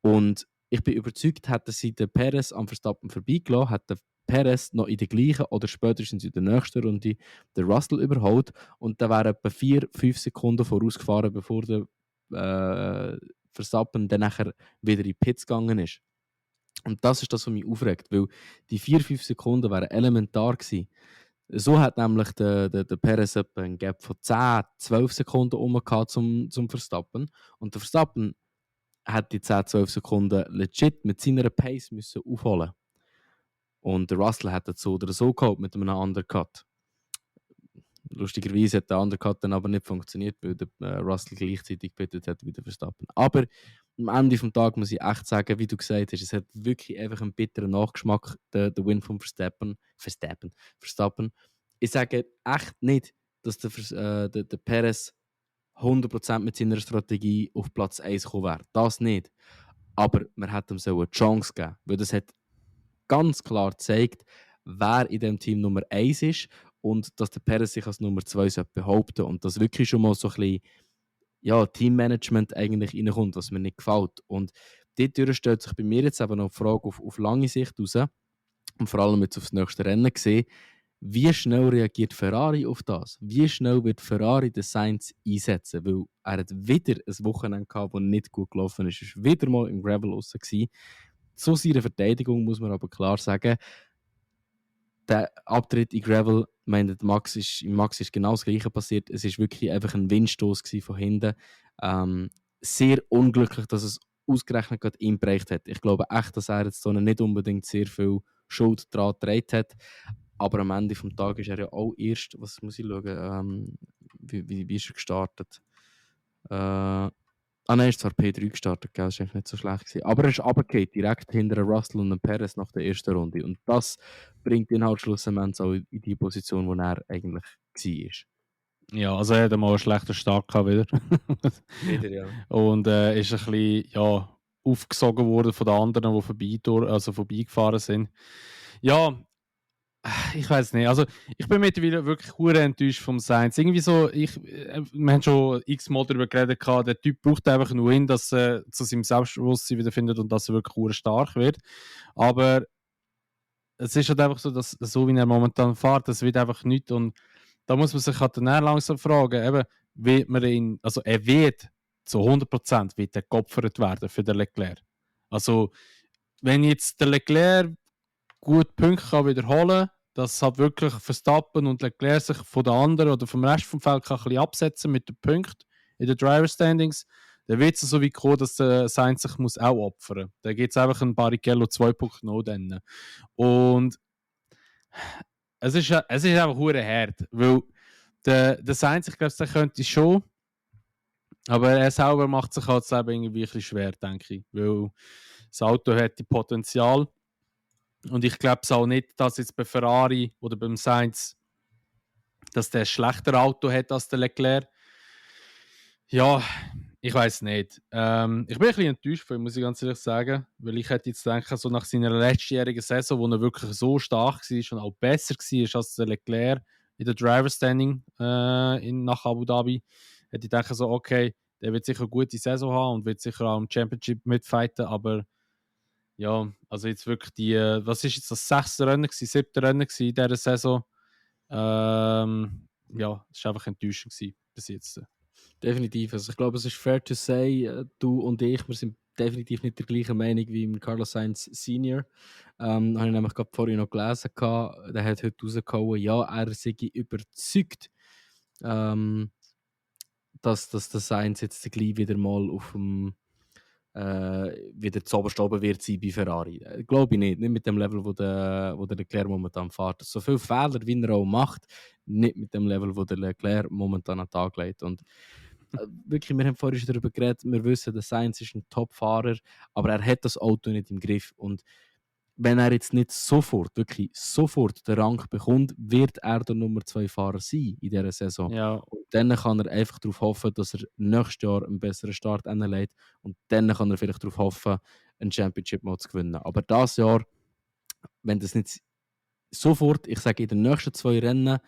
Und ich bin überzeugt, hätten sie den Perez am Verstappen vorbeigelassen, hat der Perez noch in der gleichen oder spätestens in der nächsten Runde den Russell überholt und dann wäre etwa 4-5 Sekunden vorausgefahren, bevor der Verstappen dann nachher wieder in die Pits gegangen ist. Und das ist das, was mich aufregt, weil die 4-5 Sekunden wären elementar gewesen. So hat nämlich der Perez etwa einen Gap von 10-12 Sekunden umgehabt zum Verstappen. Und der Verstappen hat die 10-12 Sekunden legit mit seiner Pace müssen aufholen. Und der Russell hat das so oder so gehabt mit einem Undercut. Lustigerweise hat der Undercut dann aber nicht funktioniert, weil der Russell gleichzeitig gepittet hat wie der Verstappen. Aber am Ende des Tages muss ich echt sagen, wie du gesagt hast, es hat wirklich einfach einen bitteren Nachgeschmack, der Win von Verstappen. Ich sage echt nicht, dass der Perez 100% mit seiner Strategie auf Platz 1 gekommen wäre. Das nicht. Aber man hat ihm so eine Chance gegeben, weil das hat ganz klar gezeigt, wer in dem Team Nummer 1 ist und dass der Perez sich als Nummer 2 behaupten sollte. Und dass wirklich schon mal so ein bisschen Teammanagement eigentlich reinkommt, was mir nicht gefällt. Und dort stellt sich bei mir jetzt aber noch die Frage auf lange Sicht raus, und vor allem jetzt aufs nächste Rennen gesehen, wie schnell reagiert Ferrari auf das? Wie schnell wird Ferrari den Sainz einsetzen? Weil er hat wieder ein Wochenende gehabt, das nicht gut gelaufen ist. Er war wieder mal im Gravel raus. Zu seiner Verteidigung muss man aber klar sagen, der Abtritt in Gravel, ich meine, Max ist genau das Gleiche passiert. Es war wirklich einfach ein Windstoß von hinten. Sehr unglücklich, dass es ausgerechnet gerade ihn bereicht hat. Ich glaube echt, dass er jetzt so nicht unbedingt sehr viel Schuld daran getragen hat. Aber am Ende des Tages ist er ja auch erst, was muss ich schauen, wie ist er gestartet? Nein, er ist zwar P3 gestartet, gell? Das war nicht so schlecht gewesen. Aber er ist runtergefallen, direkt hinter Russell und Perez nach der ersten Runde. Und das bringt ihn halt schlussendlich auch in die Position, wo er eigentlich war. Ja, also er hat mal einen schlechten Start gehabt wieder. Wieder, ja. Und ist ein bisschen aufgesogen worden von den anderen, die vorbeigefahren sind. Ja, ich weiß nicht. Also ich bin mittlerweile wirklich hure enttäuscht vom Sainz. Irgendwie so, wir haben schon x-mal darüber geredet, der Typ braucht einfach nur hin, dass er zu seinem Selbstbewusstsein wiederfindet und dass er wirklich hure stark wird. Aber es ist halt einfach so, dass so wie er momentan fährt, das wird einfach nichts. Und da muss man sich halt dann langsam fragen, eben, wird man ihn, also er wird zu 100% wird er geopfert werden für den Leclerc. Also wenn jetzt der Leclerc gut Punkte kann wiederholen, dass halt wirklich Verstappen und Leclerc sich von den anderen oder vom Rest vom Feld kann ein bisschen absetzen mit den Punkten in den Driver Standings, dann wird es so wie kommen, dass der Sainz sich muss auch opfern muss. Da gibt es einfach ein Barrichello 2.0 dann. Und es ist einfach hure hart, weil der Sainz, ich glaube, der könnte schon, aber er selber macht sich halt selber irgendwie ein bisschen schwer, denke ich, weil das Auto hat die Potenzial. Und ich glaube es auch nicht, dass jetzt bei Ferrari oder beim Sainz, dass der ein schlechteres Auto hat als der Leclerc. Ja, ich weiß nicht. Ich bin ein bisschen enttäuscht von ihm, muss ich ganz ehrlich sagen. Weil ich hätte jetzt gedacht, so nach seiner letztjährigen Saison, wo er wirklich so stark war und auch besser war als der Leclerc in der Driver Standing nach Abu Dhabi, hätte ich gedacht, so, okay, der wird sicher eine gute Saison haben und wird sicher auch im Championship mitfighten, aber ja, also jetzt wirklich was ist jetzt das 6. Rennen gewesen, 7. Rennen gewesen in dieser Saison. Ja, es war einfach enttäuschend gewesen bis jetzt. Definitiv. Also ich glaube, es ist fair to say, du und ich, wir sind definitiv nicht der gleichen Meinung wie im Carlos Sainz Senior. Habe ich nämlich gerade vorhin noch gelesen, der hat heute rausgehauen, ja, er sei überzeugt, dass der Sainz jetzt gleich wieder mal auf dem wieder zu oberst oben wird sein bei Ferrari. Glaube ich nicht. Nicht mit dem Level, wo der Leclerc momentan fährt. So viele Fehler, wie er auch macht, nicht mit dem Level, wo der Leclerc momentan an den Tag legt. Und wirklich, wir haben vorhin schon darüber geredet, wir wissen, der Sainz ist ein Top-Fahrer, aber er hat das Auto nicht im Griff. Und wenn er jetzt nicht wirklich sofort den Rang bekommt, wird er der Nummer 2 Fahrer sein in dieser Saison. Ja, Und dann kann er einfach darauf hoffen, dass er nächstes Jahr einen besseren Start hinlegt. Und dann kann er vielleicht darauf hoffen, einen Championship mal zu gewinnen. Aber dieses Jahr, wenn das nicht sofort, ich sage in den nächsten 2 Rennen,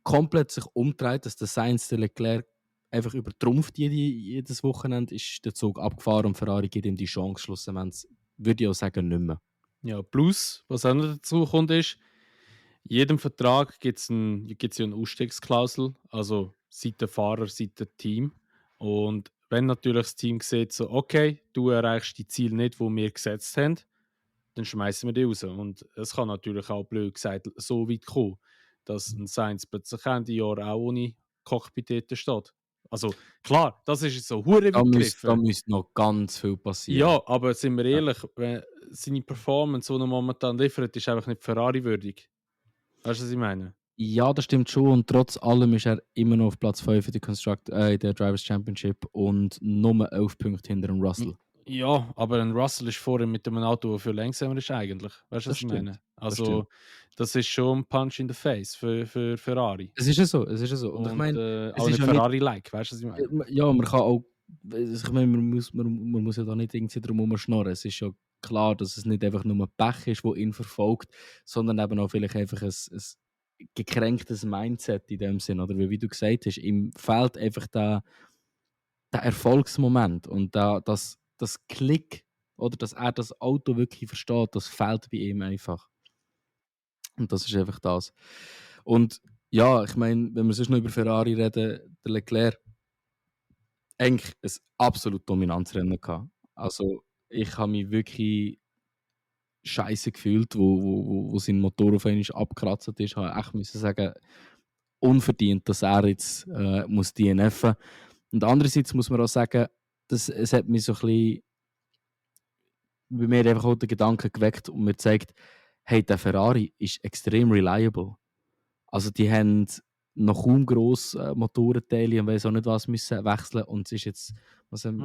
komplett sich umdreht, dass der Sainz den Leclerc einfach übertrumpft jedes Wochenende, ist der Zug abgefahren und Ferrari gibt ihm die Chance schlussendlich, würde ich auch sagen, nicht mehr. ja, plus, was auch noch dazu kommt, ist, in jedem Vertrag gibt es ja eine Ausstiegsklausel, also Seite Fahrer, Seite Team. Und wenn natürlich das Team sieht, so, okay, du erreichst die Ziele nicht, die wir gesetzt haben, dann schmeißen wir die raus. Und es kann natürlich auch, blöd gesagt, so weit kommen, dass ein Sainz plötzlich Ende Jahr auch ohne Cockpit dort steht. Also klar, das ist so hure Da weit müsste gegriffen. noch ganz viel passieren. Ja, aber sind wir ehrlich, seine Performance, die er momentan liefert, ist einfach nicht Ferrari-würdig. Weißt du, was ich meine? Ja, das stimmt schon. Und trotz allem ist er immer noch auf Platz 5 in der Drivers' Championship und nur 11 Punkte hinter dem Russell. Ja, aber ein Russell ist vorhin mit einem Auto, das viel langsamer ist eigentlich. Weißt du, was Das ich stimmt, meine? das Also, das ist schon ein Punch in the face für Ferrari. Es ist ja so, es ist ja so. Und ich Und meine, es auch ist nicht ja nicht, Ferrari-like, weißt du, was ich meine? ja, man kann auch, ich meine, man muss ja da nicht irgendwie drum herum schnurren. Es ist ja klar, dass es nicht einfach nur Pech ist, wo ihn verfolgt, sondern eben auch vielleicht einfach ein gekränktes Mindset in dem Sinn. Oder wie du gesagt hast, ihm fehlt einfach der Erfolgsmoment und das Klick, oder dass er das Auto wirklich versteht, das fehlt bei ihm einfach. Und das ist einfach das. Und ja, ich meine, wenn wir sonst noch über Ferrari reden, der Leclerc eigentlich ein absolut Dominanzrennen gehabt. Also ich habe mich wirklich scheiße gefühlt, wo sein Motor auf einmal abgekratzt ist. Ich musste echt sagen, unverdient, dass er jetzt muss DNFen. Und andererseits muss man auch sagen, es hat mich so ein bisschen bei mir einfach auch den Gedanken geweckt und mir gezeigt, hey, der Ferrari ist extrem reliable. Also die haben noch kaum gross Motorenteile und weiss auch nicht was müssen wechseln und es ist jetzt was also sie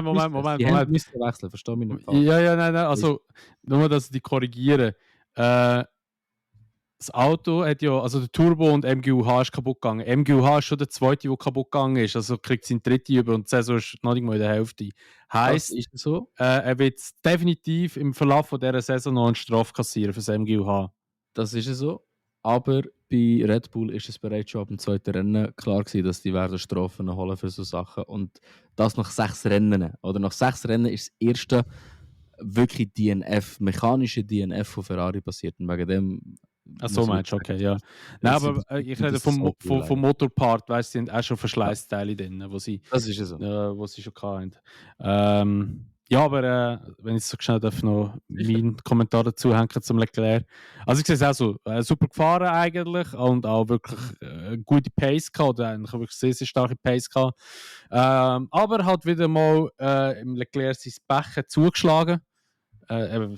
Moment. müssen wechseln, verstehe mich nicht falsch. Ja, nein, also nur, dass ich die korrigiere. Das Auto hat ja, also der Turbo und MGU-H ist kaputt gegangen. MGU-H ist schon der zweite, der kaputt gegangen ist. Also kriegt seinen dritte über und die Saison ist noch nicht mal in der Hälfte. Heisst, Das ist so. er wird definitiv im Verlauf von dieser Saison noch eine Strafe kassieren für das MGU-H. Das ist so. Aber bei Red Bull ist es bereits schon ab dem zweiten Rennen klar gewesen, dass die werden Strafen holen für so Sachen. Und das nach 6 Rennen. Oder nach 6 Rennen ist das erste wirklich DNF, mechanische DNF von Ferrari passiert. Und wegen dem. Ach so, meinst du, okay, ja. Nein, aber ich rede vom Motorpart, weißt du, sind auch schon Verschleißteile drin, wo sie Das ist so. wo sie schon hatten. Ja, aber wenn ich so schnell darf noch meinen Kommentar dazu hängen zum Leclerc. Also ich sehe es auch so, super gefahren eigentlich und auch wirklich gute Pace gehabt, oder eigentlich wirklich sehr, sehr starke Pace gehabt. Aber hat wieder mal im Leclerc sein Becken zugeschlagen. Die habe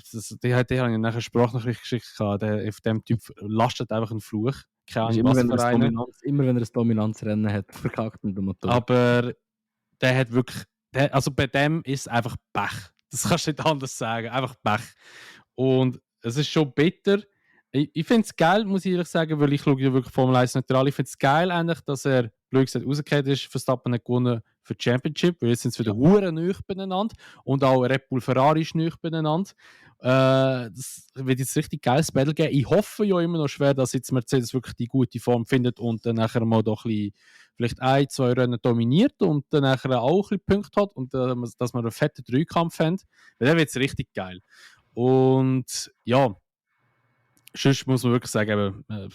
ich nachher eine Sprachnachricht geschickt. Auf dem Typ lastet einfach ein Fluch. Keine Ahnung, Immer, was wenn für einen. immer wenn er ein Dominanzrennen hat, verkackt mit dem Motor. Aber der hat wirklich, also bei dem ist es einfach Pech. Das kannst du nicht anders sagen. Einfach Pech. Und es ist schon bitter. Ich finde es geil, muss ich ehrlich sagen, weil ich schaue ja wirklich Formel 1 neutral. Ich finde es geil, eigentlich, dass er, blöd gesagt, rausgekehrt ist. Verstappen hat gewonnen für die Championship, weil jetzt sind sie wieder hure neu beieinander und auch Red Bull Ferrari ist neu beieinander. Das wird jetzt richtig geiles Battle geben. Ich hoffe ja immer noch schwer, dass jetzt Mercedes wirklich die gute Form findet und dann nachher mal doch ein bisschen, vielleicht 1-2 Rennen dominiert und dann nachher auch ein bisschen Punkte hat und dass wir einen fetten Dreikampf haben. Weil dann wird es richtig geil. Und ja, sonst muss man wirklich sagen, eben,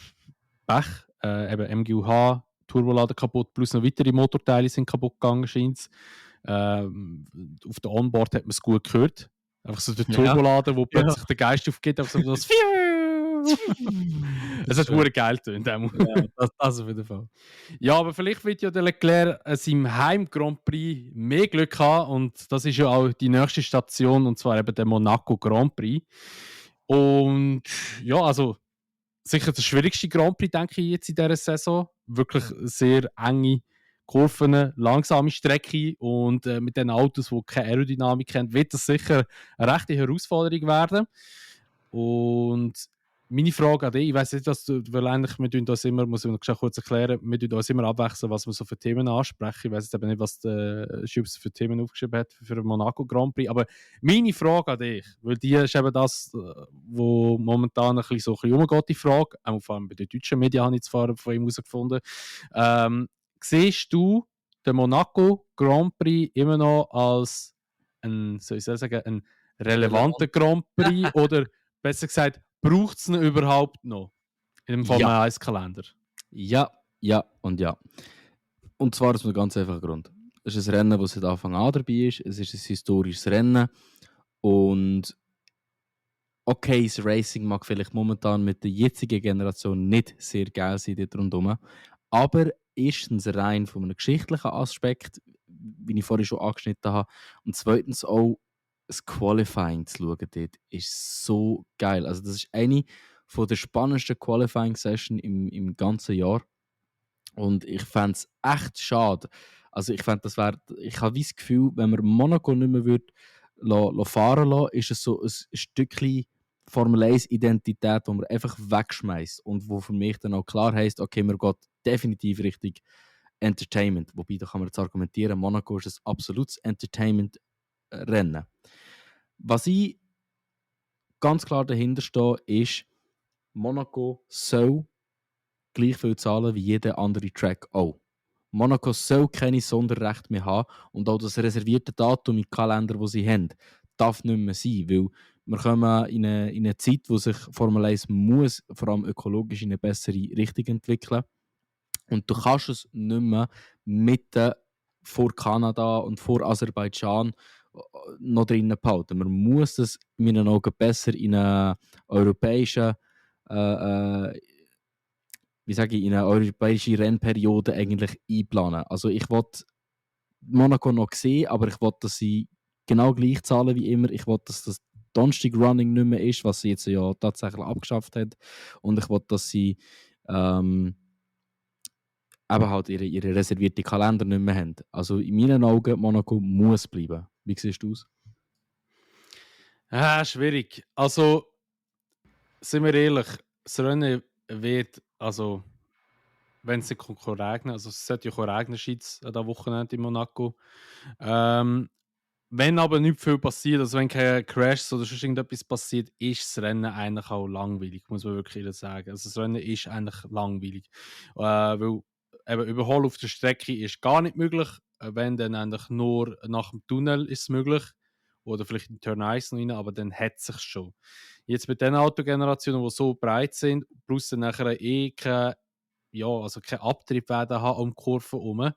Pech, eben MGU-H, Turbolader kaputt, plus noch weitere Motorteile sind kaputt gegangen, scheint Auf der Onboard hat man es gut gehört. Einfach so der Ja. Turbolader, wo plötzlich der Geist aufgeht, einfach so das Es hat verdammt geil in dem Ja, das auf jeden Fall. Ja, aber vielleicht wird ja der Leclerc seinem Heim-Grand Prix mehr Glück haben und das ist ja auch die nächste Station und zwar eben der Monaco Grand Prix. Und ja, also sicher der schwierigste Grand Prix, denke ich, jetzt in dieser Saison. Wirklich sehr enge Kurven, langsame Strecke und mit den Autos, die keine Aerodynamik haben, wird das sicher eine rechte Herausforderung werden. Und meine Frage an dich, ich weiss nicht, weil eigentlich, wir tun das immer, muss ich noch kurz erklären, wir tun uns immer abwechseln, was wir so für Themen ansprechen. Ich weiss jetzt eben nicht, was der Schubs für Themen aufgeschrieben hat für den Monaco Grand Prix, aber meine Frage an dich, weil die ist eben das, wo momentan ein bisschen umgeht, die Frage, auch vor allem bei den deutschen Medien habe ich jetzt von ihm herausgefunden. Siehst du den Monaco Grand Prix immer noch als ein relevanten Grand Prix oder besser gesagt, braucht es ihn überhaupt noch in dem Formel 1 Kalender? Ja, ja und ja. Und zwar aus einem ganz einfachen Grund. Es ist ein Rennen, das seit Anfang an dabei ist. Es ist ein historisches Rennen. Und okay, das Racing mag vielleicht momentan mit der jetzigen Generation nicht sehr geil sein dort rundherum. Aber erstens rein von einem geschichtlichen Aspekt, wie ich vorhin schon angeschnitten habe. Und zweitens auch das Qualifying zu schauen dort ist so geil. Also das ist eine von der spannendsten Qualifying-Sessions im ganzen Jahr. Und ich fände es echt schade. Also ich fände, ich habe das Gefühl, wenn man Monaco nicht mehr fahren lassen, ist es so ein Stückchen Formel 1 Identität, die man einfach wegschmeißt und wo für mich dann auch klar heisst, okay, man geht definitiv Richtung Entertainment. Wobei, da kann man jetzt argumentieren, Monaco ist ein absolutes Entertainment-Rennen. Was ich ganz klar dahinter stehe, ist, Monaco soll gleich viel zahlen wie jeder andere Track auch. Monaco soll keine Sonderrechte mehr haben und auch das reservierte Datum im Kalender, das sie haben, darf nicht mehr sein, weil wir kommen in eine Zeit, wo sich Formel 1 muss, vor allem ökologisch, in eine bessere Richtung entwickeln. Und du kannst es nicht mehr mitten vor Kanada und vor Aserbaidschan noch drinnen behalten. Man muss es in meinen Augen besser in einen europäischen in eine europäische Rennperiode eigentlich einplanen. Also ich wollte Monaco noch sehen, aber ich wollte, dass sie genau gleich zahlen wie immer. Ich wollte, dass das Donnerstag Running nicht mehr ist, was sie jetzt ja tatsächlich abgeschafft hat. Und ich wollte, dass sie eben halt ihre reservierte Kalender nicht mehr haben. Also in meinen Augen, Monaco muss bleiben. Wie siehst du es? Schwierig. Also, sind wir ehrlich, das Rennen wird, also, wenn es nicht regnen, also es sollte ja regnen an diesem Wochenende in Monaco. Wenn aber nicht viel passiert, also wenn kein Crash oder sonst irgendetwas passiert, ist das Rennen eigentlich auch langweilig, muss man wirklich sagen. Also das Rennen ist eigentlich langweilig. Weil eben Überholen auf der Strecke ist gar nicht möglich. Wenn dann eigentlich nur nach dem Tunnel ist es möglich. Oder vielleicht in Turn 1 noch rein, aber dann hat es sich schon. Jetzt mit den Autogenerationen, die so breit sind, plus dann nachher kein Abtrieb werden haben um die Kurve herum,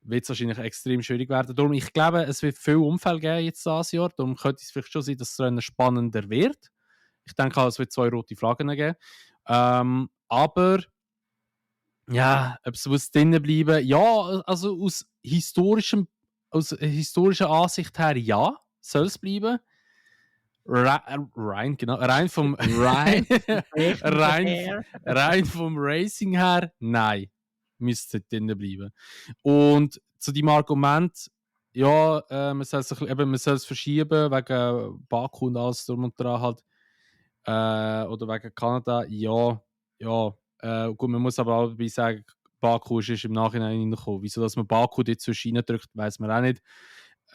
wird es wahrscheinlich extrem schwierig werden. Darum, ich glaube, es wird viel Unfälle geben jetzt dieses Jahr. Darum könnte es vielleicht schon sein, dass das Rennen spannender wird. Ich denke auch, es wird 2 rote Flaggen geben. Aber ja, ob es muss drinnen bleiben? Ja, also aus historischer Ansicht her ja, soll es bleiben. Rein vom rein vom Racing her, nein, müsste drinnen bleiben. Und zu deinem Argument, ja, man soll es verschieben wegen Baku und alles drum und dran halt, oder wegen Kanada, ja, gut, man muss aber auch dabei sagen, Baku ist im Nachhinein reingekommen. Wieso, dass man Baku dort zwischen reindrückt, weiß man auch nicht.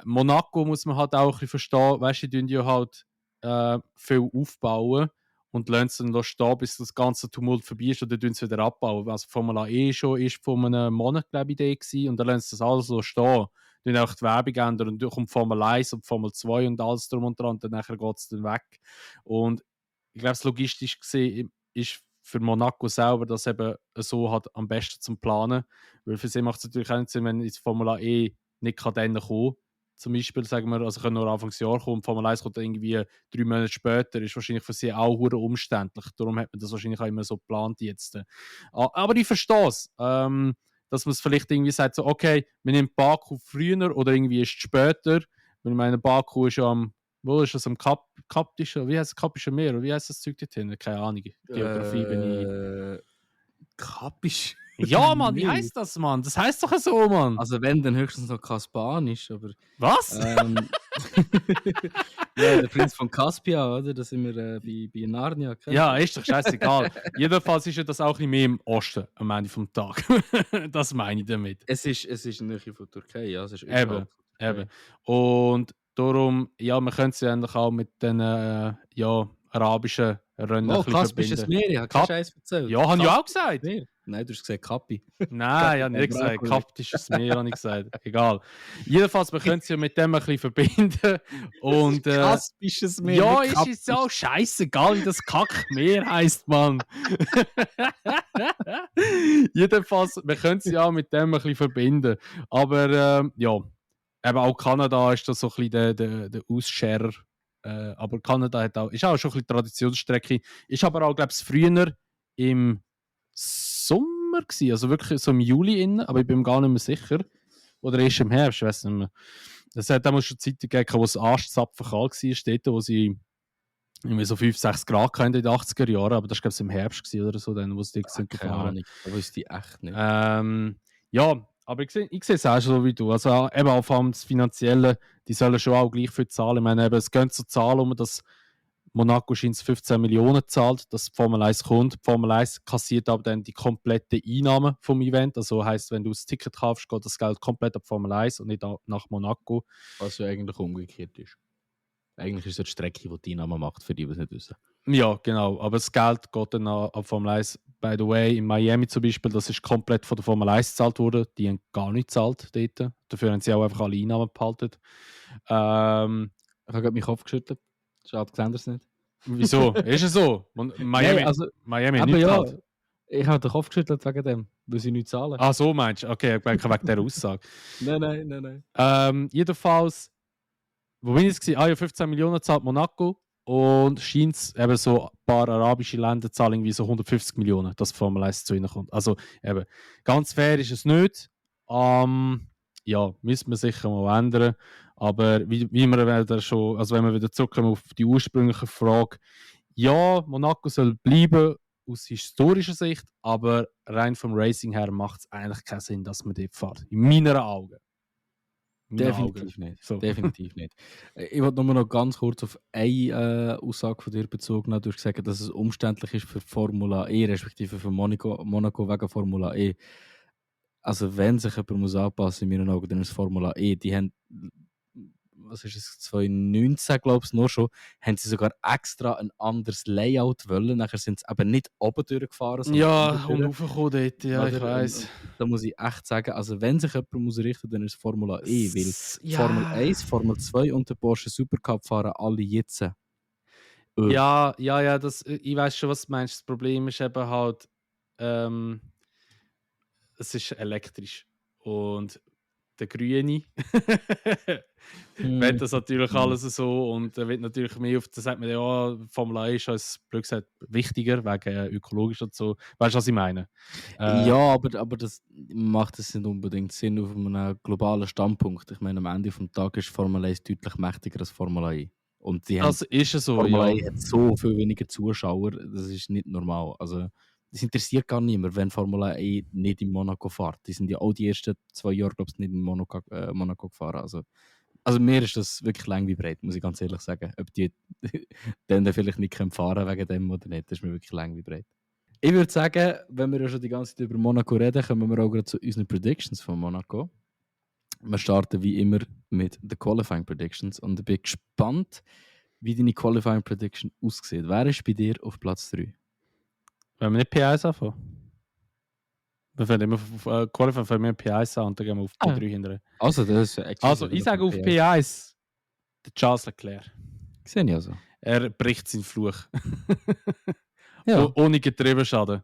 Monaco muss man halt auch ein bisschen verstehen, weißt du, die tun ja halt viel aufbauen und lassen es dann stehen, bis das ganze Tumult vorbei ist, oder tun es wieder abbauen. Also Formel E schon ist vor einem Monat, glaube ich, Idee gewesen, und dann lassen sie das alles so stehen. Dann auch die Werbung ändern und dann kommt Formel 1 und Formel 2 und alles drum und dran und dann nachher geht es dann weg. Und ich glaube, es logistisch gesehen ist für Monaco selber das eben so hat am besten zum Planen, weil für sie macht es natürlich auch nicht Sinn, wenn ins Formel E nicht dann kommen zum Beispiel, sagen wir, also können nur Anfangsjahr kommen, Formel 1 kommt irgendwie 3 Monate später, ist wahrscheinlich für sie auch hure umständlich. Darum hat man das wahrscheinlich auch immer so geplant jetzt. Aber ich verstehe es, dass man es vielleicht irgendwie sagt, so, okay, wir nehmen Baku früher oder irgendwie erst später. Weil ich meine, Baku ist ja wo ist das, am Kaptischen, wie heißt das, Kappische Meer, oder wie heißt das Zeug dort hinten? Keine Ahnung, Geografie bin ich... Kappisch. Ja, Mann, wie Nee. heißt das, Mann? Das heißt doch so, Mann. Also wenn, dann höchstens noch Kaspanisch, aber... Was? Ja, der Prinz von Caspia, oder? Da sind wir bei Narnia. kennst Ja, du? ist doch scheißegal. Jedenfalls ist ja das auch ein bisschen mehr im Osten am Ende vom Tag. Das meine ich damit. Es ist in der Nähe von Türkei, ja. Es ist Eben, überall von Türkei. eben. Und darum, ja, man könnte es ja eigentlich auch mit den arabischen Rennen ein Oh, bisschen Kaspisches verbinden. Meer, ich habe keinen Kap- Scheiß erzählt. Ja, habe ich auch Kaspisches gesagt. Meer. Nein, du hast gesagt Kappi. Nein, ich habe nicht gesagt. Brokkoli. Kaptisches Meer habe ich gesagt. Egal. Jedenfalls, wir können es ja mit dem ein bisschen verbinden. Und, Kaspisches Meer. ja, nicht ist Kappisch. jetzt auch scheißegal, wie das Kackmeer heisst, Mann. Jedenfalls, wir können es ja auch mit dem ein bisschen verbinden. Aber ja, eben auch Kanada ist da so ein bisschen der Ausscherer. Aber Kanada ist auch schon ein bisschen Traditionsstrecke. Ist aber auch, glaube ich, früher im Sommer gewesen, also wirklich so im Juli innen, aber ich bin mir gar nicht mehr sicher. Oder erst im Herbst, ich weiß nicht mehr. Es hat damals schon Zeiten gegeben, wo es arschzapfen kalt war, dort, wo sie irgendwie so 5-6 Grad hatten in den 80er Jahren, aber das war, glaube ich, im Herbst gewesen oder so, dann, wo sie dort sind Keine gefahren. Ahnung, da wüsste ich echt nicht. Ja, aber ich sehe es auch schon so wie du. Also eben auch vor allem das Finanzielle, die sollen schon auch gleich viel zahlen. Ich meine, eben, es gehen so Zahlen um, dass Monaco scheint 15 Millionen zahlt, dass die Formel 1 kommt. Die Formel 1 kassiert aber dann die komplette Einnahme vom Event. Also heisst, wenn du das Ticket kaufst, geht das Geld komplett ab Formel 1 und nicht nach Monaco. Was ja eigentlich umgekehrt ist. Eigentlich ist es eine Strecke, die die Einnahme macht, für die, die es nicht wissen. Ja, genau. Aber das Geld geht dann ab Formel 1. By the way, in Miami zum Beispiel, das ist komplett von der Formel 1 gezahlt worden. Die haben gar nicht gezahlt dort. Dafür haben sie auch einfach alle Einnahmen behalten. Ich habe gerade meinen Kopf geschüttelt. Schade, gesehen es nicht. Wieso? Ist es so? Miami, Nein, also, Miami hat aber nicht ja, gezahlt. ich habe den Kopf geschüttelt wegen dem, weil sie nicht zahlen. Ah, so meinst du? Okay, ich denke wegen dieser Aussage. Nein. Jedenfalls, wo bin ich jetzt? Ah ja, 15 Millionen zahlt Monaco und scheint es eben so ein paar arabische Länder zahlen irgendwie so 150 Millionen, dass die Formel 1 zu ihnen kommt. Also eben, ganz fair ist es nicht. Ja, müssen wir sicher mal ändern. Aber wie wir wieder schon, also wenn wir wieder zurückkommen auf die ursprüngliche Frage, ja, Monaco soll bleiben aus historischer Sicht, aber rein vom Racing her macht es eigentlich keinen Sinn, dass man dort fährt. In meinen Augen. Definitiv nicht. So. Definitiv nicht. Ich wollte nur noch ganz kurz auf eine Aussage von dir bezogen haben. Du hast gesagt, dass es umständlich ist für Formula E, respektive für Monaco wegen Formula E. Also wenn sich jemand muss anpassen in meinen Augen, dann ist es Formula E. Die haben, was ist es, 2019 glaube ich noch schon, haben sie sogar extra ein anderes Layout wollen. Nachher sind sie eben nicht oben durchgefahren, sondern Ja, unten und durch. raufgekommen dort, ja, ich Oder? weiss. Und da muss ich echt sagen, also wenn sich jemand muss richten, dann ist es Formula E, weil Ja. Formel 1, Formel 2 und der Porsche Supercup fahren alle jetzt. Ja, ich weiß schon, was du meinst. Das Problem ist eben halt, es ist elektrisch. Und der Grüne will das natürlich alles so und er wird natürlich mehr auf, da sagt man ja, Formel 1 ist als blöd gesagt wichtiger, wegen ökologisch und so. Weißt du, was ich meine? Ja, aber das macht es nicht unbedingt Sinn auf einem globalen Standpunkt. Ich meine, am Ende des Tages ist Formel 1 deutlich mächtiger als Formel E. Und die Das ist so, Formel ja. 1 hat so viel weniger Zuschauer, das ist nicht normal. Also, das interessiert gar niemand, wenn Formel E nicht in Monaco fährt. Die sind ja auch die ersten 2 Jahre, glaube ich, nicht in Monaco gefahren. Also mir ist das wirklich lang wie breit, muss ich ganz ehrlich sagen. Ob die dann vielleicht nicht fahren wegen dem oder nicht, das ist mir wirklich lang wie breit. Ich würde sagen, wenn wir ja schon die ganze Zeit über Monaco reden, kommen wir auch gerade zu unseren Predictions von Monaco. Wir starten wie immer mit den Qualifying Predictions und ich bin gespannt, wie deine Qualifying Prediction aussieht. Wer ist bei dir auf Platz 3? Wenn wir nicht P1 anfangen. Wir fangen immer auf Qualifying, fangen wir P1 an und dann gehen wir auf P3 hinterher. Also, das ist Also, ich sage auf P1 der Charles Leclerc. Sehe ich also. Er bricht seinen Fluch. Ja, Ohne Getriebeschaden.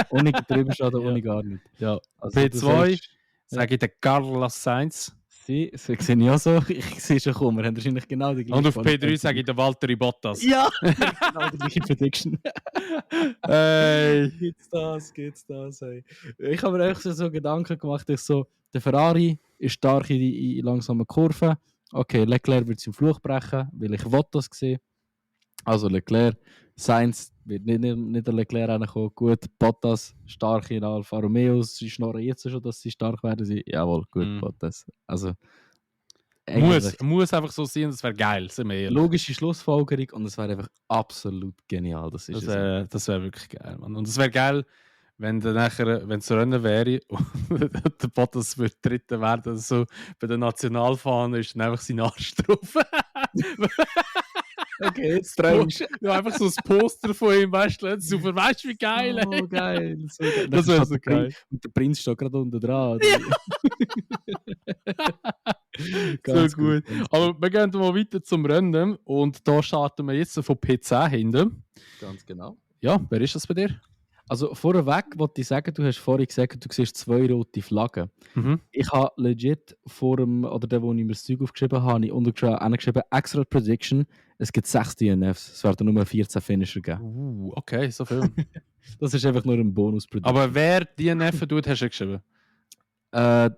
ohne Getriebeschaden, Ja. ohne gar nicht. Ja. Also, du P2 sagst- sage ich der Carlos Sainz. Sie sehe ich auch so. Ich sehe schon kommen. Wir haben wahrscheinlich genau die gleiche Und auf Qualität. P3 sage ich der Valtteri Bottas. Ja! Genau die gleiche Prediction. Hey. Gibt's das, ey. Ich habe mir echt so Gedanken gemacht, ich so, der Ferrari ist stark in langsamen Kurven. Okay, Leclerc wird seinen Fluch brechen, weil ich das sehen. Also Leclerc, Sainz wird nicht der Leclerc reinkommen. Gut, Bottas, stark in Alfa Romeo. Sie schnorren jetzt schon, dass sie stark werden. Jawohl, gut, Mm. Bottas. Also, eigentlich Muss einfach so sein, das wäre geil, sind wir ehrlich. logische Schlussfolgerung und es wäre einfach absolut genial. Das ist Das wär wirklich geil, Mann. Und es wäre geil, wenn dann nachher, wenn es Rennen wäre und der Bottas wird Dritter werden, so bei den Nationalfahnen ist dann einfach sein Arsch drauf. okay, jetzt träumst du. Ja, einfach so ein Poster von ihm, weißt du, super, weißt du, wie geil, ey? So geil. So geil. Das Dann wäre steht so der Prinz- geil. Und der Prinz steht gerade unten dran. So Ganz gut. ganz Aber wir gehen mal weiter zum Rennen und da starten wir jetzt von P10 hinten. Ganz genau. Ja, wer ist das bei dir? Also vorweg wollte ich sagen, du hast vorhin gesagt, du siehst 2 rote Flaggen. Mhm. Ich habe legit vor dem, oder der, wo ich mir das Zeug aufgeschrieben habe, habe ich untergeschrieben, Extra Prediction, es gibt 6 DNFs, es werden nur 14 Finisher geben. Okay, so viel. Das ist einfach nur ein Bonus-Prediction. Aber wer DNF tut, hast du geschrieben?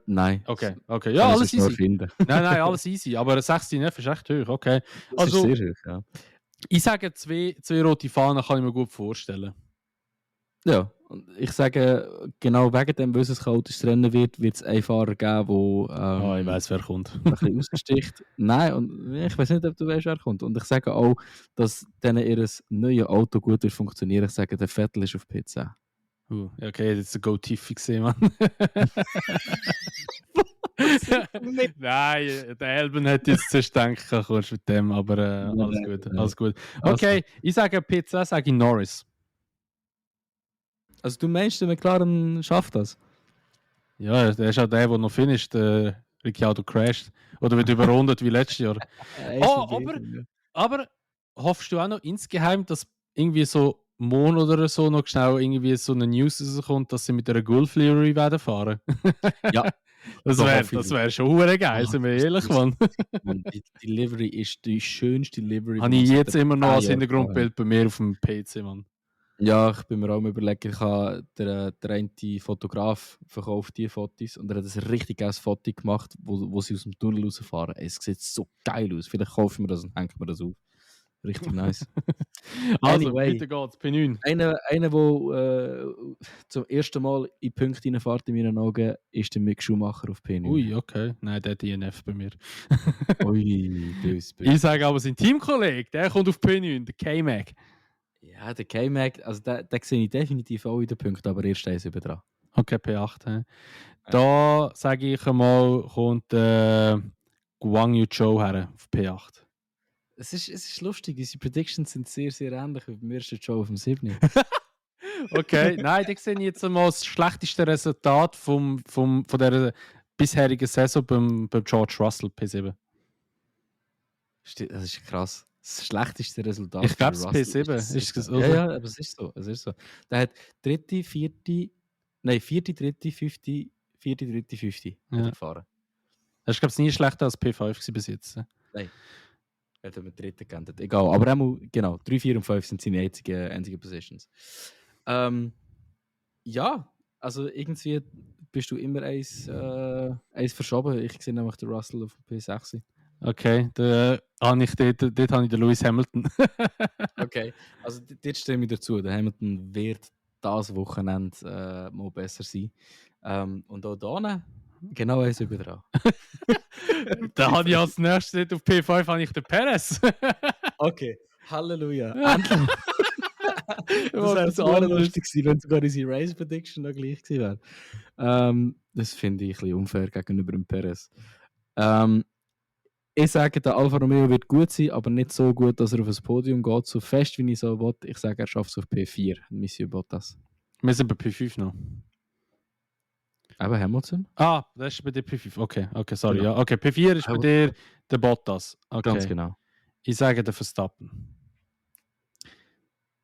Nein. Okay. Ja, Kann ich alles sonst nur easy. finden. Nein, alles easy. Aber 6 DNF ist echt hoch, okay. Das Also, ist sehr hoch, ja. ich sage, zwei rote Fahnen kann ich mir gut vorstellen. Ja, und ich sage, genau wegen dem, weil es ein chaotisches Rennen wird, wird es einen Fahrer geben, der Ich weiß, wer kommt. ein bisschen raussticht. Nein, und ich weiß nicht, ob du weißt, wer kommt. Und ich sage auch, dass denen ihr neues Auto gut wird funktionieren. Ich sage, der Vettel ist auf P10. Okay, jetzt ein Go Tiffy gesehen, Mann. Nein, der Elben hat jetzt zuerst denken kurz mit dem, aber alles gut, alles gut. Okay, ich sage P10, sage ich Norris. Also du meinst, der McLaren schafft das? Ja, der ist auch der noch finisht, Ricciardo crasht. Oder wird überrundet wie letztes Jahr. Aber hoffst du auch noch insgeheim, dass irgendwie so morgen oder so noch schnell irgendwie so eine News rauskommt, dass sie mit einer Gulf Livery werden fahren? Ja. Das wär schon hure geil, sind wir ehrlich, Mann. Die Livery ist die schönste Livery. Habe ich jetzt immer noch als Hintergrundbild bei mir auf dem PC, Mann. Ja, ich bin mir auch am überlegen, ich habe der eine Fotograf verkauft die Fotos und er hat ein richtig geiles Foto gemacht, wo sie aus dem Tunnel rausfahren. Es sieht so geil aus. Vielleicht kaufen wir das und hängen wir das auf. Richtig nice. Also, Anyway, bitte geht's, P9. einer der zum ersten Mal in Punkte reinfährt in meinen Augen, ist der Mick Schumacher auf P9. Ui, okay. Nein, der DNF bei mir. Ui, böse. Ich sage aber, sein Teamkollege, der kommt auf P9, der K-Mac. Ja, der K-Mac, also den sehe ich definitiv auch in den Punkten, aber erst eins über dran. Okay, P8. He. Da sage ich einmal, kommt Guang Yu Zhou her auf P8. Es ist lustig, unsere Predictions sind sehr, sehr ähnlich wie beim ersten Show auf dem 7. Okay, nein, da sehe ich jetzt einmal das schlechteste Resultat von der bisherigen Saison beim George Russell P7. Das ist krass. Das schlechteste Resultat. Ich glaube, es P7 ist es. Ja, aber es ist so. Der hat dritte, dritte, fünfte gefahren. Das ist, glaube ich, nie schlechter als P5 bis jetzt. Nein. Er hat mit dritten geändert. Egal, aber genau, 3, 4 und 5 sind seine einzigen Positions. Ja, also irgendwie bist du immer eins verschoben. Ich sehe nämlich den Russell auf P6. Okay, dort habe ich den Lewis Hamilton. Okay, also dort stimme ich dazu. Der Hamilton wird das Wochenende mal besser sein. Und auch da genau eins über dran. Da habe ich als nächstes auf P5 habe ich den Perez. Okay, Halleluja. Endlich. Das wäre so lustig gewesen, wenn sogar unsere Race Prediction noch gleich gewesen wäre. Das finde ich ein bisschen unfair gegenüber dem Perez. Ich sage, der Alfa Romeo wird gut sein, aber nicht so gut, dass er auf das Podium geht, so fest wie ich so will. Ich sage, er schafft es auf P4, Monsieur Bottas. Wir sind bei P5 noch. Aber Hamilton? Ah, das ist bei dir P5. Okay, sorry. Genau. Ja. Okay, P4 ist bei dir der Bottas. Okay. Ganz genau. Ich sage der Verstappen.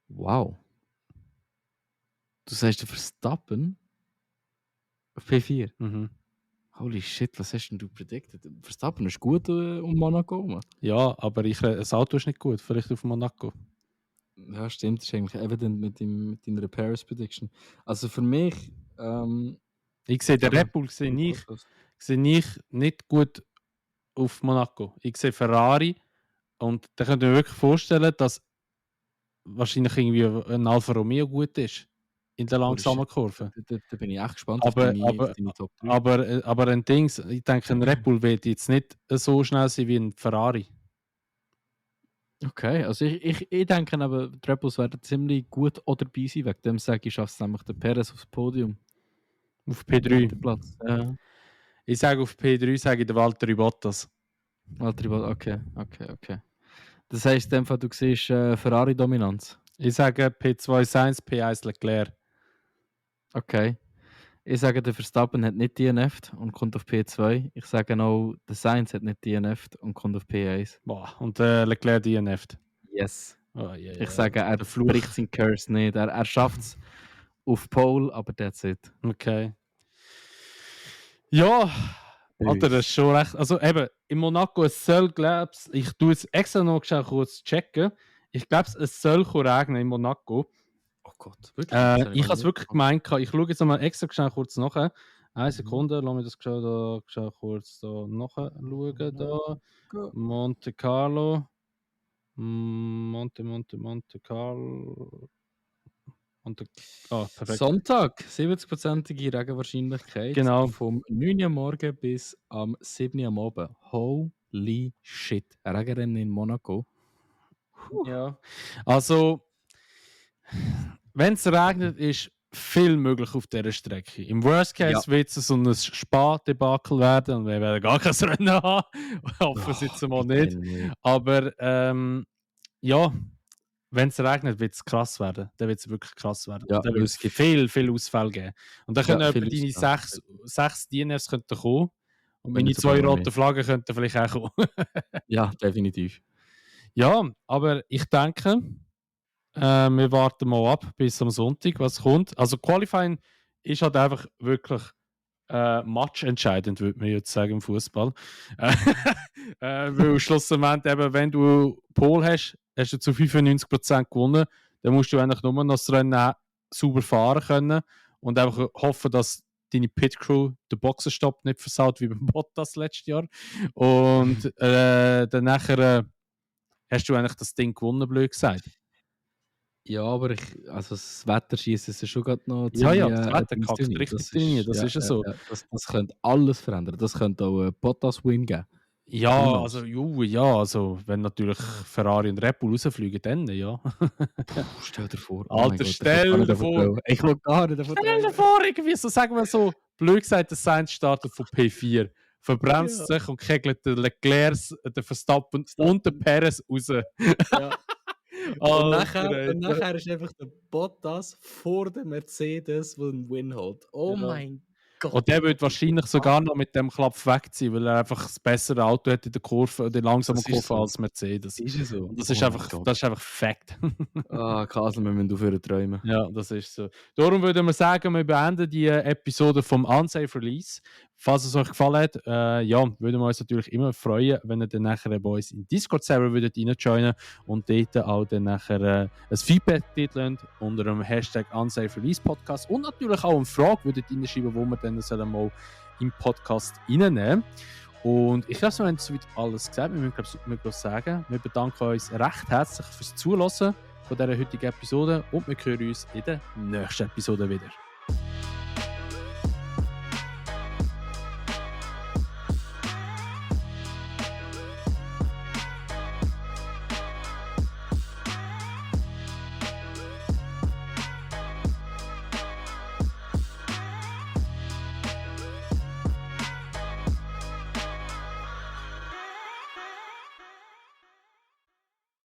Wow. Du sagst der Verstappen auf P4? Mhm. Holy shit, was hast denn du predicted? Verstappen ist gut um Monaco, Mann. Ja, aber das Auto ist nicht gut, vielleicht auf Monaco. Ja, stimmt, das ist eigentlich evident mit deiner Paris Prediction. Also für mich, Ich sehe den Ja, Red Bull sehe ich nicht gut auf Monaco. Ich sehe Ferrari und da könnt ihr mir wirklich vorstellen, dass wahrscheinlich irgendwie ein Alfa Romeo gut ist in der langsamen Kurve. Da bin ich echt gespannt Aber- auf deine Top 3. Aber ein Ding, ich denke, ein Red Bull wird jetzt nicht so schnell sein wie ein Ferrari. Okay, also ich denke aber, die Red Bulls werden ziemlich gut oder dabei sein. Wegen dem sage ich, schafft es nämlich der Perez aufs Podium. Auf P3. Den Platz. Ja. Ich sage auf P3 sage ich der Valtteri Bottas. Okay. Das heisst, in dem Fall, du siehst Ferrari-Dominanz. Ich sage P2 Sainz, P1 Leclerc. Okay. Ich sage, der Verstappen hat nicht DNF'd und kommt auf P2. Ich sage auch, der Sainz hat nicht DNF'd und kommt auf P1. Boah, und Leclerc DNF'd. Yes. Oh, yeah, Ich sage, er bricht seinen Curse nicht. Er schafft es auf Pole, aber that's it. Okay. Ja, Alter, das ist schon recht. Also eben, in Monaco, es soll, glaub's, ich tue es extra noch schnell kurz checken. Ich glaube, es soll regnen in Monaco. Oh Gott, wirklich? Ich habe es wirklich gemeint. Ich schaue jetzt mal extra schnell kurz nach. Eine Sekunde, lass mich das schnell kurz da nachschauen. Da. Monte Carlo. Monte Carlo. Perfekt. Sonntag, 70%ige Regenwahrscheinlichkeit. Genau. Vom 9 Uhr morgen bis am 7 Uhr am Abend. Holy shit. Ein Regenrennen in Monaco. Ja. Also, wenn es regnet, ist viel möglich auf dieser Strecke. Im Worst Case wird es so ein Spa-Debakel werden und wir werden gar kein Rennen haben. Hoffen Sie jetzt mal nicht. Aber ja, wenn es regnet, wird es krass werden. Dann wird es wirklich krass werden. Ja, Und dann wird es viel Ausfälle geben. Und dann können Ja, etwa viel deine Ausfälle. sechs DNFs könnten kommen. Und Wenn meine nicht sogar 2 noch roten mehr. Flaggen könnten vielleicht auch kommen. Ja, definitiv. Ja, aber ich denke, wir warten mal ab bis am Sonntag, was kommt. Also Qualifying ist halt einfach wirklich matchentscheidend, würde man jetzt sagen im Fußball. Weil schlussendlich eben, wenn du Pole hast, hast du zu 95% gewonnen. Dann musst du eigentlich nur noch das Rennen sauber fahren können und einfach hoffen, dass deine Pit-Crew den Boxenstopp nicht versaut wie beim Bottas letztes Jahr. Und dann nachher hast du eigentlich das Ding gewonnen, blöd gesagt. Ja, aber also das Wetter schießt es schon gerade noch Ja, ziemlich, das Wetter Dings kackt rein. richtig rein, das ist ja so. Das könnte alles verändern. Das könnte auch einen Bottas-Win geben. Ja, Who knows? also wenn natürlich Ferrari und Red Bull rausfliegen, dann ja. Stell dir vor. Alter, mein Gott, stell dir vor. Ich will gar nicht davon Stell dir vor, irgendwie so, sagen wir so, blöd gesagt, der Sainz startet von P4, verbremst sich und kegelt den Leclerc, den Verstappen und den Perez raus. Ja. Alter, Und nachher Alter. ist einfach der Bottas vor dem Mercedes, der einen Win holt. Oh Ja. mein Gott. Und der wird wahrscheinlich sogar noch mit dem Klapp wegziehen, weil er einfach das bessere Auto hat in der Kurve, in der langsamen Das ist Kurve so. als Mercedes. Ist es so? Und das ist einfach Fakt. Kasel, wir müssen aufhören träumen. Ja, das ist so. Darum würde man sagen, wir beenden die Episode vom Unsafe Release. Falls es euch gefallen hat, würden wir uns natürlich immer freuen, wenn ihr dann nachher bei uns in Discord-Server würdet reinjoinen und dort auch dann nachher ein Feedback lasst unter dem Hashtag Unsafe Release Podcast und natürlich auch eine Frage würdet reinschreiben, wo wir dann mal im Podcast reinnehmen. Und ich glaube, wir haben soweit alles gesagt. Wir müssen sagen, wir bedanken uns recht herzlich fürs Zuhören von dieser heutigen Episode und wir hören uns in der nächsten Episode wieder.